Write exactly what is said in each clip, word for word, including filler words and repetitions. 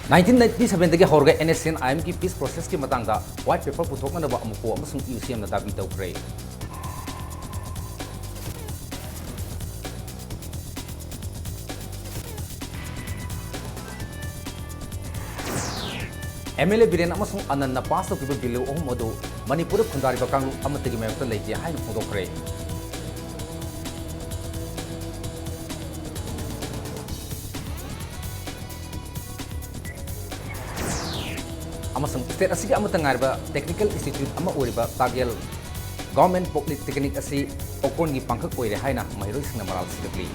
Nineteen ninety ꯁꯚꯦꯟꯗꯒꯤ ꯍꯧꯔꯒ NSCN-IM-ꯒꯤ peace process-ꯀꯤ ꯃꯇꯥꯡꯗ white paper ꯄꯨꯊꯣꯛꯅꯅꯕ ꯑꯃꯨꯛꯀꯣ ꯑꯃꯁꯨꯡ UCM-ꯅ ꯗꯥꯕꯤ ꯇꯧꯈ꯭ꯔꯦ꯫ MLA ꯕꯤꯔꯦꯟ ꯑꯃꯁꯨꯡ ꯑꯅꯟꯅ pass ꯇꯧꯈꯤꯕ bill ꯑꯍꯨꯝ ꯑꯗꯨ ꯃꯅꯤꯄꯨꯔꯗ ꯈꯨꯟꯗꯥꯔꯤꯕ ꯀꯥꯡꯂꯨꯞ ꯑꯃꯠꯇꯒꯤ ꯃꯥꯌꯣꯛꯇ ꯂꯩꯇꯦ ꯍꯥꯏꯅ ꯐꯣꯡꯗꯣꯛꯈ꯭ꯔꯦ꯫ ꯑꯃꯁꯨꯡ state ꯑꯁꯤꯒꯤ ꯑꯃꯠꯇ ꯉꯥꯏꯔꯕ technical institute ꯑꯃ ꯑꯣꯏꯔꯤꯕ ꯇꯥꯒꯦꯜ Government Polytechnic ꯑꯁꯤ ꯑꯣꯀꯣꯟꯒꯤ ꯄꯥꯡꯈꯛ ꯑꯣꯏꯔꯦ ꯍꯥꯏꯅ ꯃꯍꯩꯔꯣꯏꯁꯤꯡꯅ ꯃꯔꯥꯜ ꯁꯤꯔꯛꯂꯤ꯫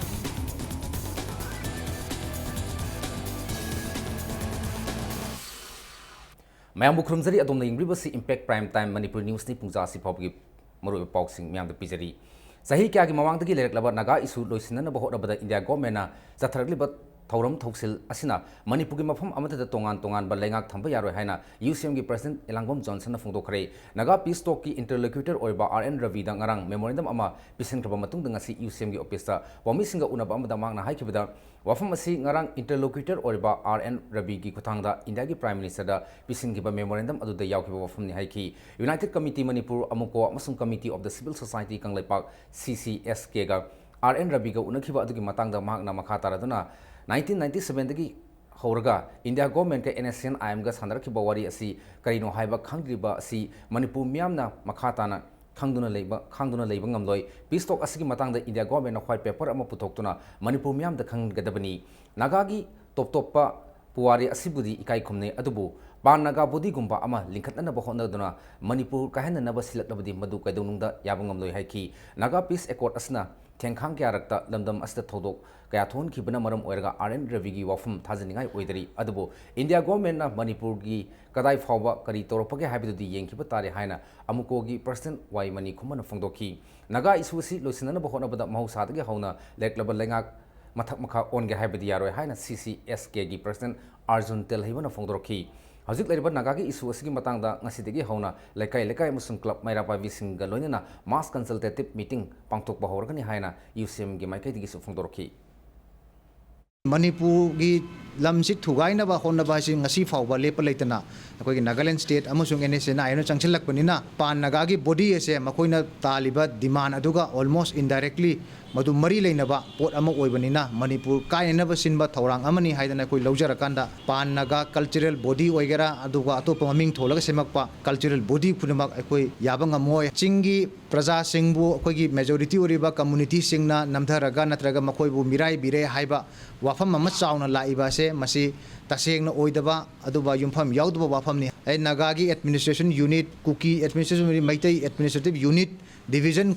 ꯃꯌꯥꯝꯕꯨ ꯈꯨꯔꯨꯝꯖꯔꯤ꯫ ꯑꯗꯣꯝꯅ ꯌꯦꯡꯕꯤꯔꯤꯕꯁꯤ Impact Prime Time ꯃꯅꯤꯄꯨꯔ News-ꯅꯤ꯫ ꯄꯨꯡꯖꯥ ꯑꯁꯤ ꯐꯥꯎꯕꯒꯤ ꯃꯔꯨꯑꯣꯏꯕ ꯄꯥꯎꯁꯤꯡ ꯃꯌꯥꯝꯗ ꯄꯤꯖꯔꯤ꯫ ꯆꯍꯤ ꯀꯌꯥꯒꯤ ꯃꯃꯥꯡꯗꯒꯤ ꯂꯩꯔꯛꯂꯕ ꯅꯥꯒꯥ issue ꯂꯣꯏꯁꯤꯟꯅꯅꯕ ꯍꯣꯠꯅꯕꯗ India Government-ꯅ ꯆꯠꯊꯔꯛꯂꯤꯕ ꯊꯧꯔꯝ ꯊꯧꯁꯤꯜ ꯑꯁꯤꯅ ꯃꯅꯤꯄꯨꯔꯒꯤ ꯃꯐꯝ ꯑꯃꯠꯇꯗ ꯇꯣꯉꯥꯟ ꯇꯣꯉꯥꯟꯕ ꯂꯩꯉꯥꯛ ꯊꯝꯕ ꯌꯥꯔꯣꯏ ꯍꯥꯏꯅ UCM-ꯒꯤ President ꯏꯂꯥꯡꯕꯝ ꯖꯣꯟꯁꯟꯅ ꯐꯣꯡꯗꯣꯛꯈ꯭ꯔꯦ꯫ ꯅꯥꯒꯥ peace talk-ꯀꯤ interlocutor ꯑꯣꯏꯔꯤꯕ R N ꯔꯕꯤꯗ ꯉꯔꯥꯡ memorandum ꯑꯃ ꯄꯤꯁꯤꯟꯈ꯭ꯔꯕ ꯃꯇꯨꯡꯗ ꯉꯁꯤ UCM-ꯒꯤ office-ꯇ ꯄꯥꯎꯃꯤꯁꯤꯡꯒ ꯎꯅꯕ ꯑꯃꯗ ꯃꯍꯥꯛꯅ ꯍꯥꯏꯈꯤꯕꯗ, ꯋꯥꯐꯝ ꯑꯁꯤ ꯉꯔꯥꯡ interlocutor ꯑꯣꯏꯔꯤꯕ R N ꯔꯕꯤꯒꯤ ꯈꯨꯠꯊꯥꯡꯗ India-ꯒꯤ Prime Minister-ꯗ ꯄꯤꯁꯤꯟꯈꯤꯕ memorandum ꯑꯗꯨꯗ ꯌꯥꯎꯈꯤꯕ ꯋꯥꯐꯝꯅꯤ ꯍꯥꯏꯈꯤ꯫ United Committee Manipur, AMUCO ꯑꯃꯁꯨꯡ Committee of the Civil Society Kangleipak, C C S K-ꯒ R N ꯔꯕꯤꯒ ꯎꯅꯈꯤꯕ ꯑꯗꯨꯒꯤ ꯃꯇꯥꯡꯗ ꯃꯍꯥꯛꯅ ꯃꯈꯥ ꯇꯥꯔꯗꯨꯅ, ꯅꯥꯏꯟꯇꯤꯟ ꯅꯥꯏꯟꯇꯤ ꯁꯚꯦꯟꯗꯒꯤ ꯍꯧꯔꯒ India Government-ꯀ NSCN-IM-ꯒ ꯁꯥꯟꯅꯔꯛꯈꯤꯕ ꯋꯥꯔꯤ ꯑꯁꯤ ꯀꯔꯤꯅꯣ ꯍꯥꯏꯕ ꯈꯪꯗ꯭ꯔꯤꯕ ꯑꯁꯤ ꯃꯅꯤꯄꯨꯔ ꯃꯤꯌꯥꯝꯅ ꯃꯈꯥ ꯇꯥꯅ ꯈꯪꯗꯨꯅ ꯂꯩꯕ, ꯈꯪꯗꯨꯅ ꯂꯩꯕ ꯉꯝꯂꯣꯏ꯫ Peace talk ꯑꯁꯤꯒꯤ ꯃꯇꯥꯡꯗ India Government-ꯅ white paper ꯑꯃ ꯄꯨꯊꯣꯛꯇꯨꯅ ꯃꯅꯤꯄꯨꯔ ꯃꯤꯌꯥꯝꯗ ꯈꯪꯍꯟꯒꯗꯕꯅꯤ꯫ ꯅꯥꯒꯥꯒꯤ ꯇꯣꯞ ꯇꯣꯞꯄ ꯄꯨꯋꯥꯔꯤ ꯑꯁꯤꯕꯨꯗꯤ ꯏꯀꯥꯏ ꯈꯨꯝꯅꯩ, ꯑꯗꯨꯕꯨ Pan Naga Body-ꯒꯨꯝꯕ ꯑꯃ ꯂꯤꯡꯈꯠꯅꯅꯕ ꯍꯣꯠꯅꯗꯨꯅ ꯃꯅꯤꯄꯨꯔ ꯀꯥꯏꯍꯟꯅꯅꯕ ꯁꯤꯜꯂꯛꯂꯕꯗꯤ ꯃꯗꯨ ꯀꯩꯗꯧꯅꯨꯡꯗ ꯌꯥꯕ ꯉꯝꯂꯣꯏ ꯍꯥꯏꯈꯤ꯫ Naga Peace Accord ꯑꯁꯤꯅ ꯊꯦꯡꯈꯥꯡ ꯀꯌꯥꯔꯛꯇ ꯂꯝꯗꯝ ꯑꯁꯤꯗ ꯊꯧꯗꯣꯛ ꯀꯌꯥ ꯊꯣꯛꯍꯟꯈꯤꯕꯅ ꯃꯔꯝ ꯑꯣꯏꯔꯒ R N ꯔꯕꯤꯒꯤ ꯋꯥꯐꯝ ꯊꯥꯖꯅꯤꯡꯉꯥꯏ ꯑꯣꯏꯗꯔꯤ꯫ ꯑꯗꯨꯕꯨ India Government-ꯅ ꯃꯅꯤꯄꯨꯔꯒꯤ ꯀꯗꯥꯏ ꯐꯥꯎꯕ ꯀꯔꯤ ꯇꯧꯔꯛꯄꯒꯦ ꯍꯥꯏꯕꯗꯨꯗꯤ ꯌꯦꯡꯈꯤꯕ ꯇꯥꯔꯦ ꯍꯥꯏꯅ AMUCO-ꯒꯤ President ꯋꯥꯏ ꯃꯅꯤꯈꯨꯃꯟꯅ ꯐꯣꯡꯗꯣꯛꯈꯤ꯫ ꯅꯥꯒꯥ issue ꯑꯁꯤ ꯂꯣꯏꯁꯤꯟꯅꯅꯕ ꯍꯣꯠꯅꯕꯗ ꯃꯍꯧꯁꯥꯗꯒꯤ ꯍꯧꯅ ꯂꯩꯔꯛꯂꯕ ꯂꯩꯉꯥꯛ ꯃꯊꯛ ꯃꯈꯥ ꯑꯣꯟꯒꯦ ꯍꯥꯏꯕꯗꯤ ꯌꯥꯔꯣꯏ ꯍꯥꯏꯅ C C S K-ꯒꯤ President Arjun ꯇꯦꯜꯍꯩꯕꯅ ꯐꯣꯡꯗꯣꯔꯛꯈꯤ꯫ ꯍꯧꯖꯤꯛ ꯂꯩꯔꯤꯕ ꯅꯥꯒꯥꯒꯤ issue ꯑꯁꯤꯒꯤ ꯃꯇꯥꯡꯗ ꯉꯁꯤꯗꯒꯤ ꯍꯧꯅ ꯂꯩꯀꯥꯏ ꯂꯩꯀꯥꯏ ꯑꯃꯁꯨꯡ club ꯃꯩꯔꯥ ꯄꯥꯏꯕꯤꯁꯤꯡꯒ ꯂꯣꯏꯅꯅ mass consultative meeting ꯄꯥꯡꯊꯣꯛꯄ ꯍꯧꯔꯒꯅꯤ ꯍꯥꯏꯅ UCM-ꯒꯤ ꯃꯥꯏꯀꯩꯗꯒꯤꯁꯨ ꯐꯣꯡꯗꯣꯔꯛꯈꯤ꯫ ꯃꯅꯤꯄꯨꯔꯒꯤ ꯂꯝꯁꯤ ꯊꯨꯒꯥꯏꯅꯕ ꯍꯣꯠꯅꯕ ꯍꯥꯏꯁꯤ ꯉꯁꯤ ꯐꯥꯎꯕ ꯂꯦꯞꯄ ꯂꯩꯇꯅ ꯑꯩꯈꯣꯏꯒꯤ ꯅꯥꯒꯥꯂꯦꯟ ꯁ꯭ꯇꯦꯠ ꯑꯃꯁꯨꯡ ꯑꯦꯟ ꯑꯦꯁ ꯑꯦꯟ ꯑꯥꯏ ꯑꯦꯅ ꯆꯪꯁꯤꯜꯂꯛꯄꯅꯤꯅ, ꯄꯥꯟ ꯅꯥꯒꯥꯒꯤ ꯕꯣꯗꯤ ꯑꯁꯦ ꯃꯈꯣꯏꯅ ꯇꯥꯜꯂꯤꯕ ꯗꯤꯃꯥꯟ ꯑꯗꯨꯒ ꯑꯣꯜꯃꯣꯁ ꯏꯟꯗꯥꯏꯔꯦꯛꯂꯤ ꯃꯗꯨ ꯃꯔꯤ ꯂꯩꯅꯕ ꯄꯣꯠ ꯑꯃ ꯑꯣꯏꯕꯅꯤꯅ, ꯃꯅꯤꯄꯨꯔ ꯀꯥꯏꯅꯅꯕ ꯁꯤꯟꯕ ꯊꯧꯔꯥꯡ ꯑꯃꯅꯤ ꯍꯥꯏꯗꯅ ꯑꯩꯈꯣꯏ ꯂꯧꯖꯔꯀꯥꯟꯗ, ꯄꯥꯟ ꯅꯥꯒꯥ ꯀꯜꯆꯔꯦꯜ ꯕꯣꯗꯤ ꯑꯣꯏꯒꯦꯔꯥ, ꯑꯗꯨꯒ ꯑꯇꯣꯞꯄ ꯃꯃꯤꯡ ꯊꯣꯜꯂꯒ ꯁꯦꯝꯃꯛꯄ ꯀꯜꯆꯔꯦꯜ ꯕꯣꯗꯤ ꯈꯨꯗꯤꯡꯃꯛ ꯑꯩꯈꯣꯏ ꯌꯥꯕ ꯉꯝꯃꯣꯏ꯫ ꯆꯤꯡꯒꯤ ꯄ꯭ꯔꯖꯥꯁꯤꯡꯕꯨ ꯑꯩꯈꯣꯏꯒꯤ ꯃꯦꯖꯣꯔꯤꯇꯤ ꯑꯣꯏꯔꯤꯕ ꯀꯝꯃꯨꯅꯤꯇꯤꯁꯤꯡꯅ ꯅꯝꯊꯔꯒ ꯅꯠꯇ꯭ꯔꯒ ꯃꯈꯣꯏꯕꯨ ꯃꯤꯔꯥꯏꯕꯤꯔꯦ ꯍꯥꯏꯕ ꯋꯥꯐꯝ ꯑꯃ ꯆꯥꯎꯅ ꯂꯥꯛꯏꯕ ꯑꯁꯦ, ꯃꯁꯤ ꯇꯁꯦꯡꯅ ꯑꯣꯏꯗꯕ ꯑꯗꯨꯒ ꯌꯨꯝꯐꯝ ꯌꯥꯎꯗꯕ ꯋꯥꯐꯝꯅꯤ꯫ ꯑꯩ ꯅꯥꯒꯥꯒꯤ administration unit, Kuki administration unit, Meitei administrative unit, division,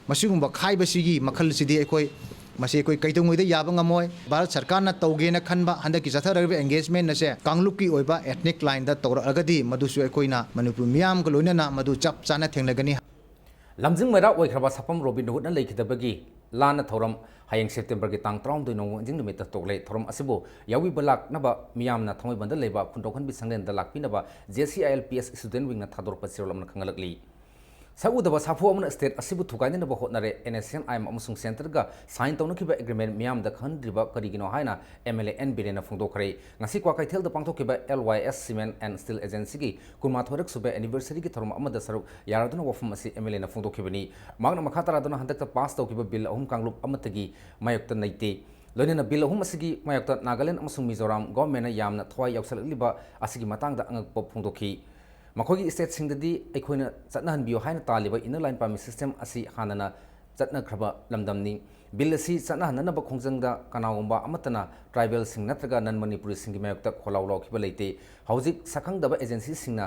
ꯃꯁꯤꯒꯨꯝꯕ ꯈꯥꯏꯕꯁꯤꯒꯤ ꯃꯈꯜꯁꯤꯗꯤ ꯑꯩꯈꯣꯏ, ꯃꯁꯤ ꯑꯩꯈꯣꯏ ꯀꯩꯗꯧꯉꯩꯗ ꯌꯥꯕ ꯉꯝꯃꯣꯏ꯫ ꯚꯥꯔꯠ ꯁꯔꯀꯥꯔꯅ ꯇꯧꯒꯦꯅ ꯈꯟꯕ ꯍꯟꯗꯛꯀꯤ ꯆꯠꯊꯔꯛꯂꯤꯕ ꯑꯦꯡꯒꯦꯖꯃꯦꯟ ꯑꯁꯦ ꯀꯥꯡꯂꯨꯞꯀꯤ ꯑꯣꯏꯕ ꯑꯦꯊꯅꯤꯛ ꯂꯥꯏꯟꯗ ꯇꯧꯔꯛꯂꯒꯗꯤ, ꯃꯗꯨꯁꯨ ꯑꯩꯈꯣꯏꯅ ꯃꯅꯤꯄꯨꯔ ꯃꯤꯌꯥꯝꯒ ꯂꯣꯏꯅꯅ ꯃꯗꯨ ꯆꯞ ꯆꯥꯅ ꯊꯦꯡꯅꯒꯅꯤ꯫ ꯂꯝꯖꯤꯡ ꯃꯩꯔꯥ ꯑꯣꯏꯈ꯭ꯔꯕ ꯁꯥꯄꯝ ꯔꯣꯕꯤꯟ ꯍꯨꯗꯅ ꯂꯩꯈꯤꯗꯕꯒꯤ ꯂꯥꯟꯅ ꯊꯧꯔꯝ ꯍꯌꯦꯡ ꯁꯦꯞꯇꯦꯝꯕꯔꯒꯤ ꯇꯥꯡ ꯇꯔꯥꯍꯨꯝꯗꯣꯏ ꯅꯣꯡꯃꯥꯏꯖꯤꯡ ꯅꯨꯃꯤꯠꯇ ꯇꯧꯒꯂꯦ꯫ ꯊꯧꯔꯝ ꯑꯁꯤꯕꯨ ꯌꯥꯎꯕꯤꯕ ꯂꯥꯛꯅꯕ ꯃꯤꯌꯥꯝꯅ ꯊꯥꯡꯃꯩꯕꯟꯗ ꯂꯩꯕ ꯈꯨꯟꯗ꯭ꯔꯣꯛꯍꯟꯕꯤ ꯁꯪꯂꯦꯟꯗ ꯂꯥꯛꯄꯤꯅꯕ J C I L P S student ꯋꯤꯡꯅ ꯊꯥꯗꯣꯔꯛꯄ ꯆꯦꯔꯣꯜ ꯑꯃꯅ ꯈꯪꯍꯜꯂꯛꯂꯤ꯫ ꯁꯛꯎꯗꯕ ꯁꯥꯐꯨ ꯑꯃꯅ ꯁ꯭ꯇꯦꯠ ꯑꯁꯤꯕꯨ ꯊꯨꯒꯥꯏꯅꯅꯕ ꯍꯣꯠꯅꯔꯦ, N S N I M ꯑꯃꯁꯨꯡ ꯁꯦꯟꯇꯔꯒ ꯁꯥꯏꯟ ꯇꯧꯅꯈꯤꯕ ꯑꯦꯒ꯭ꯔꯤꯃꯦꯟ ꯃꯤꯌꯥꯝꯗ ꯈꯪꯍꯟꯗ꯭ꯔꯤꯕ ꯀꯔꯤꯒꯤꯅꯣ ꯍꯥꯏꯅ ꯑꯦꯝ ꯑꯦꯜ ꯑꯦ ꯑꯦꯟ ꯕꯤꯔꯦꯟꯅ ꯐꯣꯡꯗꯣꯛꯈ꯭ꯔꯦ꯫ ꯉꯁꯤ ꯀ꯭ꯋꯥꯀꯩꯊꯦꯜꯗ ꯄꯥꯡꯊꯣꯛꯈꯤꯕ L Y S cement and steel ꯑꯦꯖꯦꯟꯁꯤꯒꯤ ꯀꯨꯟꯃꯥꯊꯣꯏꯔꯛ ꯁꯨꯕ ꯑꯦꯅꯤꯚꯔꯁꯔꯤꯒꯤ ꯊꯧꯔꯝ ꯑꯃꯗ ꯁꯔꯨꯛ ꯌꯥꯔꯗꯨꯅ ꯋꯥꯐꯝ ꯑꯁꯤ ꯑꯦꯝ ꯑꯦꯜ ꯑꯦꯅ ꯐꯣꯡꯗꯣꯛꯈꯤꯕꯅꯤ꯫ ꯃꯍꯥꯛꯅ ꯃꯈꯥ ꯇꯥꯔꯗꯨꯅ ꯍꯟꯗꯛꯇ ꯄꯥꯁ ꯇꯧꯈꯤꯕ ꯕꯤꯜ ꯑꯍꯨꯝ ꯀꯥꯡꯂꯨꯞ ꯑꯃꯠꯇꯒꯤ ꯃꯥꯌꯣꯛꯇ ꯂꯩꯇꯦ꯫ ꯂꯣꯏꯅꯅ ꯕꯤꯜ ꯑꯍꯨꯝ ꯑꯁꯤꯒꯤ ꯃꯥꯌꯣꯛꯇ ꯅꯥꯒꯥꯂꯦꯟ ꯑꯃꯁꯨꯡ ꯃꯤꯖꯣꯔꯥꯝ ꯒꯣꯚꯔꯟꯃꯦꯟꯠꯅ ꯌꯥꯝꯅ ꯊꯋꯥꯏ ꯌꯥꯎꯁꯜꯂꯛꯂꯤꯕ ꯑꯁꯤꯒꯤ ꯃꯇꯥꯡꯗ ꯑꯉꯛꯄ ꯐꯣꯡꯗꯣꯛꯈꯤ꯫ ꯃꯈꯣꯏꯒꯤ ꯁ꯭ꯇꯦꯠꯁꯤꯡꯗꯗꯤ ꯑꯩꯈꯣꯏꯅ ꯆꯠꯅꯍꯟꯕꯤꯌꯨ ꯍꯥꯏꯅ ꯇꯥꯜꯂꯤꯕ ꯏꯟꯅꯔ ꯂꯥꯏꯟ ꯄꯔꯃꯤꯠ ꯁꯤꯁꯇꯦꯝ ꯑꯁꯤ ꯍꯥꯟꯅꯅ ꯆꯠꯅꯈ꯭ꯔꯕ ꯂꯝꯗꯝꯅꯤ꯫ ꯕꯤꯜ ꯑꯁꯤ ꯆꯠꯅꯍꯟꯅꯅꯕ ꯈꯣꯡꯖꯪꯗ ꯀꯅꯥꯒꯨꯝꯕ ꯑꯃꯠꯇꯅ ꯇ꯭ꯔꯥꯏꯕꯦꯜꯁꯤꯡ ꯅꯠꯇ꯭ꯔꯒ ꯅꯟ ꯃꯅꯤꯄꯨꯔꯤꯁꯤꯡꯒꯤ ꯃꯥꯌꯣꯛꯇ ꯈꯣꯜꯂꯥꯎ ꯂꯥꯎꯈꯤꯕ ꯂꯩꯇꯦ꯫ ꯍꯧꯖꯤꯛ ꯁꯛꯈꯪꯗꯕ ꯑꯦꯖꯦꯟꯁꯤꯁꯤꯡꯅ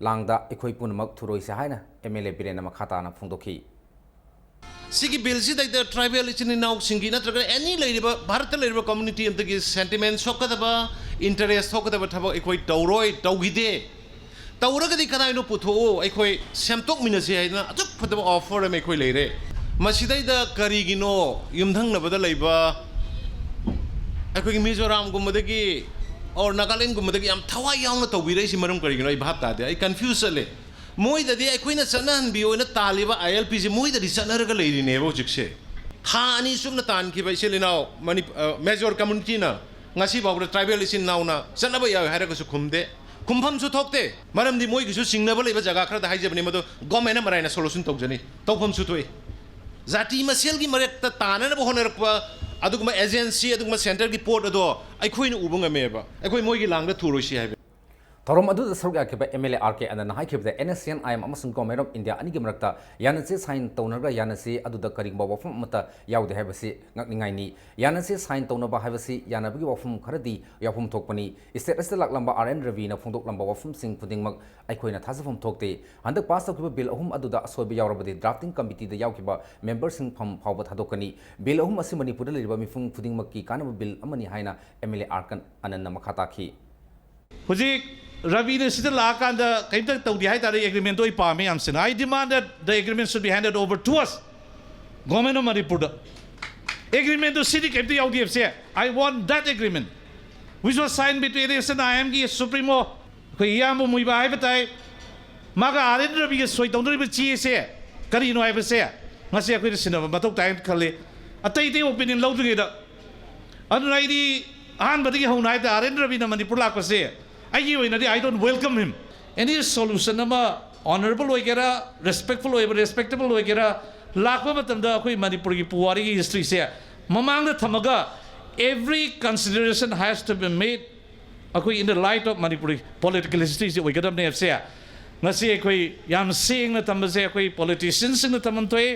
ꯂꯥꯡꯗ ꯑꯩꯈꯣꯏ ꯄꯨꯝꯅꯃꯛ ꯊꯨꯔꯣꯏꯁꯦ ꯍꯥꯏꯅ ꯑꯦꯝ ꯑꯦꯜ ꯑꯦ ꯕꯤꯔꯦꯟꯅ ꯃꯈꯥ ꯇꯥꯅ ꯐꯣꯡꯗꯣꯛꯈꯤ꯫ ꯁꯤꯒꯤ ꯕꯤꯜꯁꯤꯗꯩꯗ ꯇ꯭ꯔꯥꯏꯕꯦꯜ ꯏꯆꯤꯟ ꯏꯅꯥꯎꯁꯤꯡꯒꯤ ꯅꯠꯇ꯭ꯔꯒ ꯑꯦꯅꯤ ꯂꯩꯔꯤꯕ, ꯚꯥꯔꯠꯇ ꯂꯩꯔꯤꯕ ꯀꯝꯃ꯭ꯌꯨꯅꯤꯇꯤ ꯑꯃꯗꯒꯤ ꯁꯦꯟꯇꯤꯃꯦꯟ ꯁꯣꯛꯀꯗꯕ, ꯏꯟꯇꯔꯦꯁ ꯊꯣꯛꯀꯗꯕ ꯊꯕꯛ ꯑꯩꯈꯣꯏ ꯇꯧꯔꯣꯏ, ꯇꯧꯈꯤꯗꯦ꯫ ꯇꯧꯔꯒꯗꯤ ꯀꯗꯥꯏꯅꯣ ꯄꯨꯊꯣꯛꯑꯣ, ꯑꯩꯈꯣꯏ ꯁꯦꯝꯗꯣꯛꯃꯤꯟꯅꯁꯤ ꯍꯥꯏꯗꯅ ꯑꯗꯨꯛ ꯐꯖꯕ ꯑꯣꯐꯔ ꯑꯃ ꯑꯩꯈꯣꯏ ꯂꯩꯔꯦ꯫ ꯃꯁꯤꯗꯩꯗ ꯀꯔꯤꯒꯤꯅꯣ ꯌꯨꯝꯊꯪꯅꯕꯗ ꯂꯩꯕ ꯑꯩꯈꯣꯏꯒꯤ ꯃꯤꯖꯣꯔꯥꯝꯒꯨꯝꯕꯗꯒꯤ ꯑꯣꯔ ꯅꯥꯒꯥꯂꯦꯟꯒꯨꯝꯕꯗꯒꯤ ꯌꯥꯝ ꯊꯋꯥꯏ ꯌꯥꯎꯅ ꯇꯧꯕꯤꯔꯛꯏꯁꯤ ꯃꯔꯝ ꯀꯔꯤꯒꯤꯅꯣ ꯑꯩ ꯚꯥꯞ ꯇꯥꯗꯦ, ꯑꯩ ꯀꯟꯐ꯭ꯌꯨꯁ ꯆꯠꯂꯦ꯫ ꯃꯣꯏꯗꯗꯤ ꯑꯩꯈꯣꯏꯅ ꯆꯠꯅꯍꯟꯕꯤꯌꯣꯅ ꯇꯥꯜꯂꯤꯕ ꯑꯥꯏ ꯑꯦꯜ ꯄꯤꯁꯦ ꯃꯣꯏꯗꯗꯤ ꯆꯠꯅꯔꯒ ꯂꯩꯔꯤꯅꯦꯕ ꯍꯧꯖꯤꯛꯁꯦ꯫ ꯊꯥ ꯑꯅꯤ ꯆꯨꯞꯅ ꯇꯥꯟꯈꯤꯕ ꯏꯆꯤꯜ ꯏꯅꯥꯎ ꯃꯅꯤ-, ꯑ, ꯃꯦꯖꯣꯔ ꯀꯝꯃ꯭ꯌꯨꯅꯤꯇꯤꯅ ꯉꯁꯤ ꯐꯥꯎꯕꯗ ꯇ꯭ꯔꯥꯏꯕꯦꯜ ꯏꯆꯤꯟ ꯏꯅꯥꯎꯅ ꯆꯠꯅꯕ ꯌꯥꯎꯏ ꯍꯥꯏꯔꯒꯁꯨ ꯈꯨꯝꯗꯦ꯫ ꯈꯨꯝꯐꯝꯁꯨ ꯊꯣꯛꯇꯦ꯫ ꯃꯔꯝꯗꯤ ꯃꯣꯏꯒꯤꯁꯨ ꯆꯤꯡꯅꯕ ꯂꯩꯕ ꯖꯒꯥ ꯈꯔꯗ ꯍꯥꯏꯖꯕꯅꯤ, ꯃꯗꯨ ꯒꯣꯔꯃꯦꯟꯅ ꯃꯔꯥꯏꯅ ꯁꯣꯂꯨꯁꯟ ꯇꯧꯖꯅꯤ꯫ ꯇꯧꯐꯝꯁꯨ ꯊꯣꯛꯏ꯫ ꯖꯥꯇꯤ ꯃꯁꯦꯜꯒꯤ ꯃꯔꯛꯇ ꯇꯥꯅꯅꯕ ꯍꯣꯠꯅꯔꯛꯄ ꯑꯗꯨꯒꯨꯝꯕ ꯑꯦꯖꯦꯟꯁꯤ, ꯑꯗꯨꯒꯨꯝꯕ ꯁꯦꯟꯇꯔꯒꯤ ꯄꯣꯠ ꯑꯗꯣ ꯑꯩꯈꯣꯏꯅ ꯎꯕ ꯉꯝꯃꯦꯕ꯫ ꯑꯩꯈꯣꯏ ꯃꯣꯏꯒꯤ ꯂꯥꯡꯗ ꯊꯨꯔꯣꯏꯁꯤ ꯍꯥꯏꯕ꯫ ꯊꯧꯔꯝ ꯑꯗꯨꯗ ꯁꯔꯨꯛ ꯌꯥꯈꯤꯕ M L A R K ꯑꯅꯟꯅ ꯍꯥꯏꯈꯤꯕꯗ, N S C N I M ꯑꯃꯁꯨꯡ ꯒꯣꯔꯃꯦꯟ ꯑꯣꯐ ꯏꯟꯗꯤꯌꯥ ꯑꯅꯤꯒꯤ ꯃꯔꯛꯇ ꯌꯥꯅꯆꯦ ꯁꯥꯏꯟ ꯇꯧꯅꯔꯒ ꯌꯥꯅꯆꯦ ꯑꯗꯨꯗ ꯀꯔꯤꯒꯨꯝꯕ ꯋꯥꯐꯝ ꯑꯃꯠꯇ ꯌꯥꯎꯗꯦ ꯍꯥꯏꯕꯁꯤ ꯉꯛꯅꯤꯡꯉꯥꯏꯅꯤ꯫ ꯌꯥꯅꯆꯦ ꯁꯥꯏꯟ ꯇꯧꯅꯕ ꯍꯥꯏꯕꯁꯤ ꯌꯥꯅꯕꯒꯤ ꯋꯥꯐꯝ ꯈꯔꯗꯤ ꯌꯥꯎꯐꯝ ꯊꯣꯛꯄꯅꯤ꯫ ꯁ꯭ꯇꯦꯠ ꯑꯁꯤꯗ ꯂꯥꯛꯂꯝꯕ ꯑꯥꯔ ꯑꯦꯟ ꯔꯕꯤꯅ ꯐꯣꯡꯗꯣꯛꯂꯝꯕ ꯋꯥꯐꯝꯁꯤꯡ ꯈꯨꯗꯤꯡꯃꯛ ꯑꯩꯈꯣꯏꯅ ꯊꯥꯖꯐꯝ ꯊꯣꯛꯇꯦ꯫ ꯍꯟꯗꯛ ꯄꯥꯁ ꯇꯧꯈꯤꯕ ꯕꯤꯜ ꯑꯍꯨꯝ ꯑꯗꯨꯗ ꯑꯁꯣꯏꯕ ꯌꯥꯎꯔꯕꯗꯤ ꯗ꯭ꯔꯥꯐꯇꯤꯡ ꯀꯃꯤꯇꯤꯗ ꯌꯥꯎꯈꯤꯕ ꯃꯦꯝꯕꯔꯁꯤꯡ ꯐꯝ ꯐꯥꯎꯕ ꯊꯥꯗꯣꯛꯀꯅꯤ꯫ ꯕꯤꯜ ꯑꯍꯨꯝ ꯑꯁꯤ ꯃꯅꯤꯄꯨꯔꯗ ꯂꯩꯔꯤꯕ ꯃꯤꯄꯨꯝ ꯈꯨꯗꯤꯡꯃꯛꯀꯤ ꯀꯥꯟꯅꯕ ꯕꯤꯜ ꯑꯃꯅꯤ ꯍꯥꯏꯅ M L A R K ꯑꯅꯟꯅ ꯃꯈꯥ ꯇꯥꯈꯤ꯫ ꯍꯧꯖꯤꯛ ꯔꯕꯤꯅ ꯁꯤꯗ ꯂꯥꯛꯑꯀꯥꯟꯗ ꯀꯩꯝꯇ ꯇꯧꯗꯦ ꯍꯥꯏꯇꯥꯔꯦ꯫ ꯑꯦꯒ꯭ꯔꯤꯃꯦꯟꯗꯣ ꯑꯩ ꯄꯥꯝꯃꯦ ꯌꯥꯝ ꯁꯤꯅ꯫ I demand that the agreement should be handed over to us, Government of Manipur ꯗ꯫ ꯑꯦꯒ꯭ꯔꯤꯃꯦꯟꯗꯣ ꯁꯤꯗꯤ ꯀꯩꯝꯇ ꯌꯥꯎꯗꯦ ꯍꯥꯏꯕꯁꯦ꯫ I want that agreement which was signed between S N I M ꯒꯤ ꯁꯨꯄ꯭ꯔꯤꯃꯣ ꯑꯩꯈꯣꯏ ꯏꯌꯥꯝꯕ ꯃꯨꯏꯕꯥ ꯍꯥꯏꯕ ꯇꯥꯏ, ꯃꯥꯒ ꯑꯥꯔ ꯑꯦꯟ ꯔꯕꯤꯒ ꯁꯣꯏ ꯇꯧꯅꯔꯤꯕ ꯆꯦꯁꯦ ꯀꯔꯤꯅꯣ ꯍꯥꯏꯕꯁꯦ ꯉꯁꯤ ꯑꯩꯈꯣꯏꯅ ꯁꯤꯟꯅꯕ ꯃꯊꯧ ꯇꯥꯏꯅ ꯈꯜꯂꯤ꯫ ꯑꯇꯩ ꯑꯇꯩ ꯑꯣꯄꯤꯅꯤꯌꯟ ꯂꯧꯗ꯭ꯔꯤꯉꯩꯗ꯫ ꯑꯗꯨꯅ ꯑꯩꯗꯤ ꯑꯍꯥꯟꯕꯗꯒꯤ ꯍꯧꯅ ꯍꯥꯏꯇꯥꯔꯦ, ꯑꯥꯔ ꯑꯦꯟ ꯔꯕꯤꯅ ꯃꯅꯤꯄꯨꯔ ꯂꯥꯛꯄꯁꯦ ꯑꯩꯒꯤ ꯑꯣꯏꯅꯗꯤ I don't welcome him꯫ Any solution ꯑꯃ honourable ꯑꯣꯏꯒꯦꯔꯥ, respectful ꯑꯣꯏꯕ, respectable ꯑꯣꯏꯒꯦꯔꯥ, ꯂꯥꯛꯄ ꯃꯇꯝꯗ ꯑꯩꯈꯣꯏ ꯃꯅꯤꯄꯨꯔꯒꯤ ꯄꯨꯋꯥꯔꯤꯒꯤ history ꯁꯦ ꯃꯃꯥꯡꯗ ꯊꯝꯃꯒ every consideration has to be made ꯑꯩꯈꯣꯏ in the light of Manipuri political history ꯁꯦ ꯑꯣꯏꯒꯗꯕꯅꯦ ꯍꯥꯏꯕꯁꯦ ꯉꯁꯤ ꯑꯩꯈꯣꯏ ꯌꯥꯝ ꯁꯦꯡꯅ ꯊꯝꯕꯁꯦ ꯑꯩꯈꯣꯏ politician ꯁꯤꯡꯅ ꯊꯝꯐꯝ ꯊꯣꯛꯑꯦ꯫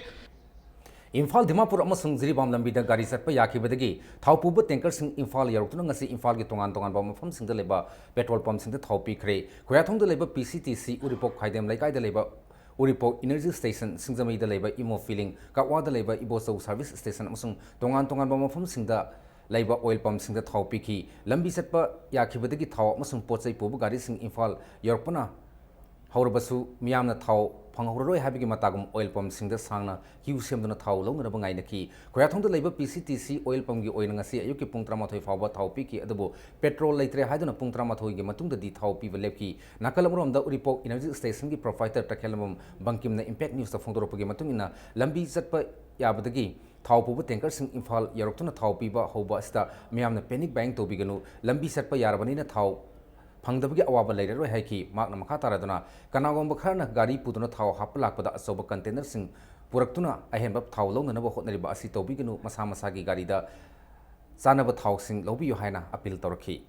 ꯏꯝꯐꯥꯜ ꯗꯤꯃꯥꯄꯨꯔ ꯑꯃꯁꯨꯡ ꯖꯤꯔꯤꯕꯥꯝ ꯂꯝꯕꯤꯗ ꯒꯥꯔꯤ ꯆꯠꯄ ꯌꯥꯈꯤꯕꯗꯒꯤ ꯊꯥꯎ ꯄꯨꯕ ꯇꯦꯡꯀꯔꯁꯤꯡ ꯏꯝꯐꯥꯜ ꯌꯧꯔꯛꯇꯨꯅ ꯉꯁꯤ ꯏꯝꯐꯥꯜꯒꯤ ꯇꯣꯉꯥꯟ ꯇꯣꯉꯥꯟꯕ ꯃꯐꯝꯁꯤꯡꯗ ꯂꯩꯕ ꯄꯦꯇ꯭ꯔꯣꯜ ꯄꯝꯁꯤꯡꯗ ꯊꯥꯎ ꯄꯤꯈ꯭ꯔꯦ꯫ ꯈꯣꯌꯥꯊꯣꯡꯗ ꯂꯩꯕ ꯄꯤ ꯁꯤ ꯇꯤ ꯁꯤ ꯎꯔꯤꯄꯣꯛ ꯈꯥꯏꯗꯦꯝ ꯂꯩꯀꯥꯏꯗ ꯂꯩꯕ ꯎꯔꯤꯄꯣꯛ ꯏꯅꯔꯖꯤ ꯁ꯭ꯇꯦꯁꯟ, ꯁꯤꯡꯖꯃꯩꯗ ꯂꯩꯕ ꯏꯃꯣ ꯐꯤꯂꯤꯡ, ꯀꯛꯋꯥꯗ ꯂꯩꯕ ꯏꯕꯣꯆꯧ ꯁꯔꯚꯤꯁ ꯁ꯭ꯇꯦꯁꯟ ꯑꯃꯁꯨꯡ ꯇꯣꯉꯥꯟ ꯇꯣꯉꯥꯟꯕ ꯃꯐꯝꯁꯤꯡꯗ ꯂꯩꯕ ꯑꯣꯏꯜ ꯄꯝꯁꯤꯡꯗ ꯊꯥꯎ ꯄꯤꯈꯤ꯫ ꯂꯝꯕꯤ ꯆꯠꯄ ꯌꯥꯈꯤꯕꯗꯒꯤ ꯊꯥꯎ ꯑꯃꯁꯨꯡ ꯄꯣꯠ ꯆꯩ ꯄꯨꯕ ꯒꯥꯔꯤꯁꯤꯡ ꯏꯝꯐꯥꯜ ꯌꯧꯔꯛꯄꯅ ꯍꯧꯔꯕꯁꯨ ꯃꯤꯌꯥꯝꯅ ꯊꯥꯎ ꯐꯪꯍꯧꯔꯔꯣꯏ ꯍꯥꯏꯕꯒꯤ ꯃꯇꯥꯒꯨꯝ ꯑꯣꯏꯜ ꯄꯝꯁꯤꯡꯗ ꯁꯥꯡꯅ ꯀ꯭ꯌꯨ ꯁꯦꯝꯗꯨꯅ ꯊꯥꯎ ꯂꯧꯅꯅꯕ ꯉꯥꯏꯅꯈꯤ꯫ ꯈꯣꯌꯥꯊꯣꯡꯗ ꯂꯩꯕ ꯄꯤ ꯁꯤ ꯇꯤ ꯁꯤ ꯑꯣꯏꯜ ꯄꯝꯒꯤ ꯑꯣꯏꯅ ꯉꯁꯤ ꯑꯌꯨꯛꯀꯤ ꯄꯨꯡ ꯇꯔꯥꯃꯥꯊꯣꯏ ꯐꯥꯎꯕ ꯊꯥꯎ ꯄꯤꯈꯤ, ꯑꯗꯨꯕꯨ ꯄꯦꯇ꯭ꯔꯣꯜ ꯂꯩꯇ꯭ꯔꯦ ꯍꯥꯏꯗꯨꯅ ꯄꯨꯡ ꯇꯔꯥꯃꯥꯊꯣꯏꯒꯤ ꯃꯇꯨꯡꯗꯗꯤ ꯊꯥꯎ ꯄꯤꯕ ꯂꯦꯞꯈꯤ꯫ ꯅꯥꯀꯜ ꯑꯃꯔꯣꯝꯗ ꯎꯔꯤꯄꯣꯛ ꯏꯅꯔꯖꯤ ꯁ꯭ꯇꯦꯁꯟꯒꯤ ꯄ꯭ꯔꯣꯄ꯭ꯔꯥꯏꯇꯔ ꯇꯈꯦꯜꯂꯝꯕꯝ ꯕꯪꯀꯤꯝꯅ ꯏꯝꯄꯦꯛ ꯅ꯭ꯌꯨꯁꯇ ꯐꯣꯡꯗꯣꯔꯛꯄꯒꯤ ꯃꯇꯨꯡ ꯏꯟꯅ ꯂꯝꯕꯤ ꯆꯠꯄ ꯌꯥꯕꯗꯒꯤ ꯊꯥꯎ ꯄꯨꯕ ꯇꯦꯡꯀꯔꯁꯤꯡ ꯏꯝꯐꯥꯜ ꯌꯧꯔꯛꯇꯨꯅ ꯊꯥꯎ ꯄꯤꯕ ꯍꯧꯕ ꯑꯁꯤꯗ ꯃꯤꯌꯥꯝꯅ panic buying ꯇꯧꯕꯤꯒꯅꯨ, ꯂꯝꯕꯤ ꯆꯠꯄ ꯌꯥꯔꯕꯅꯤꯅ ꯊꯥꯎ ꯐꯪꯗꯕꯒꯤ ꯑꯋꯥꯕ ꯂꯩꯔꯔꯣꯏ ꯍꯥꯏꯈꯤ꯫ ꯃꯍꯥꯛꯅ ꯃꯈꯥ ꯇꯥꯔꯗꯨꯅ, ꯀꯅꯥꯒꯨꯝꯕ ꯈꯔꯅ ꯒꯥꯔꯤ ꯄꯨꯗꯨꯅ ꯊꯥꯎ ꯍꯥꯞꯄ ꯂꯥꯛꯄꯗ ꯑꯆꯧꯕ ꯀꯟꯇꯦꯅꯔꯁꯤꯡ ꯄꯨꯔꯛꯇꯨꯅ ꯑꯍꯦꯟꯕ ꯊꯥꯎ ꯂꯧꯅꯅꯕ ꯍꯣꯠꯅꯔꯤꯕ ꯑꯁꯤ ꯇꯧꯕꯤꯒꯅꯨ, ꯃꯁꯥ ꯃꯁꯥꯒꯤ ꯒꯥꯔꯤꯗ ꯆꯥꯅꯕ ꯊꯥꯎꯁꯤꯡ ꯂꯧꯕꯤꯌꯨ ꯍꯥꯏꯅ ꯑꯄꯤꯜ ꯇꯧꯔꯛꯈꯤ꯫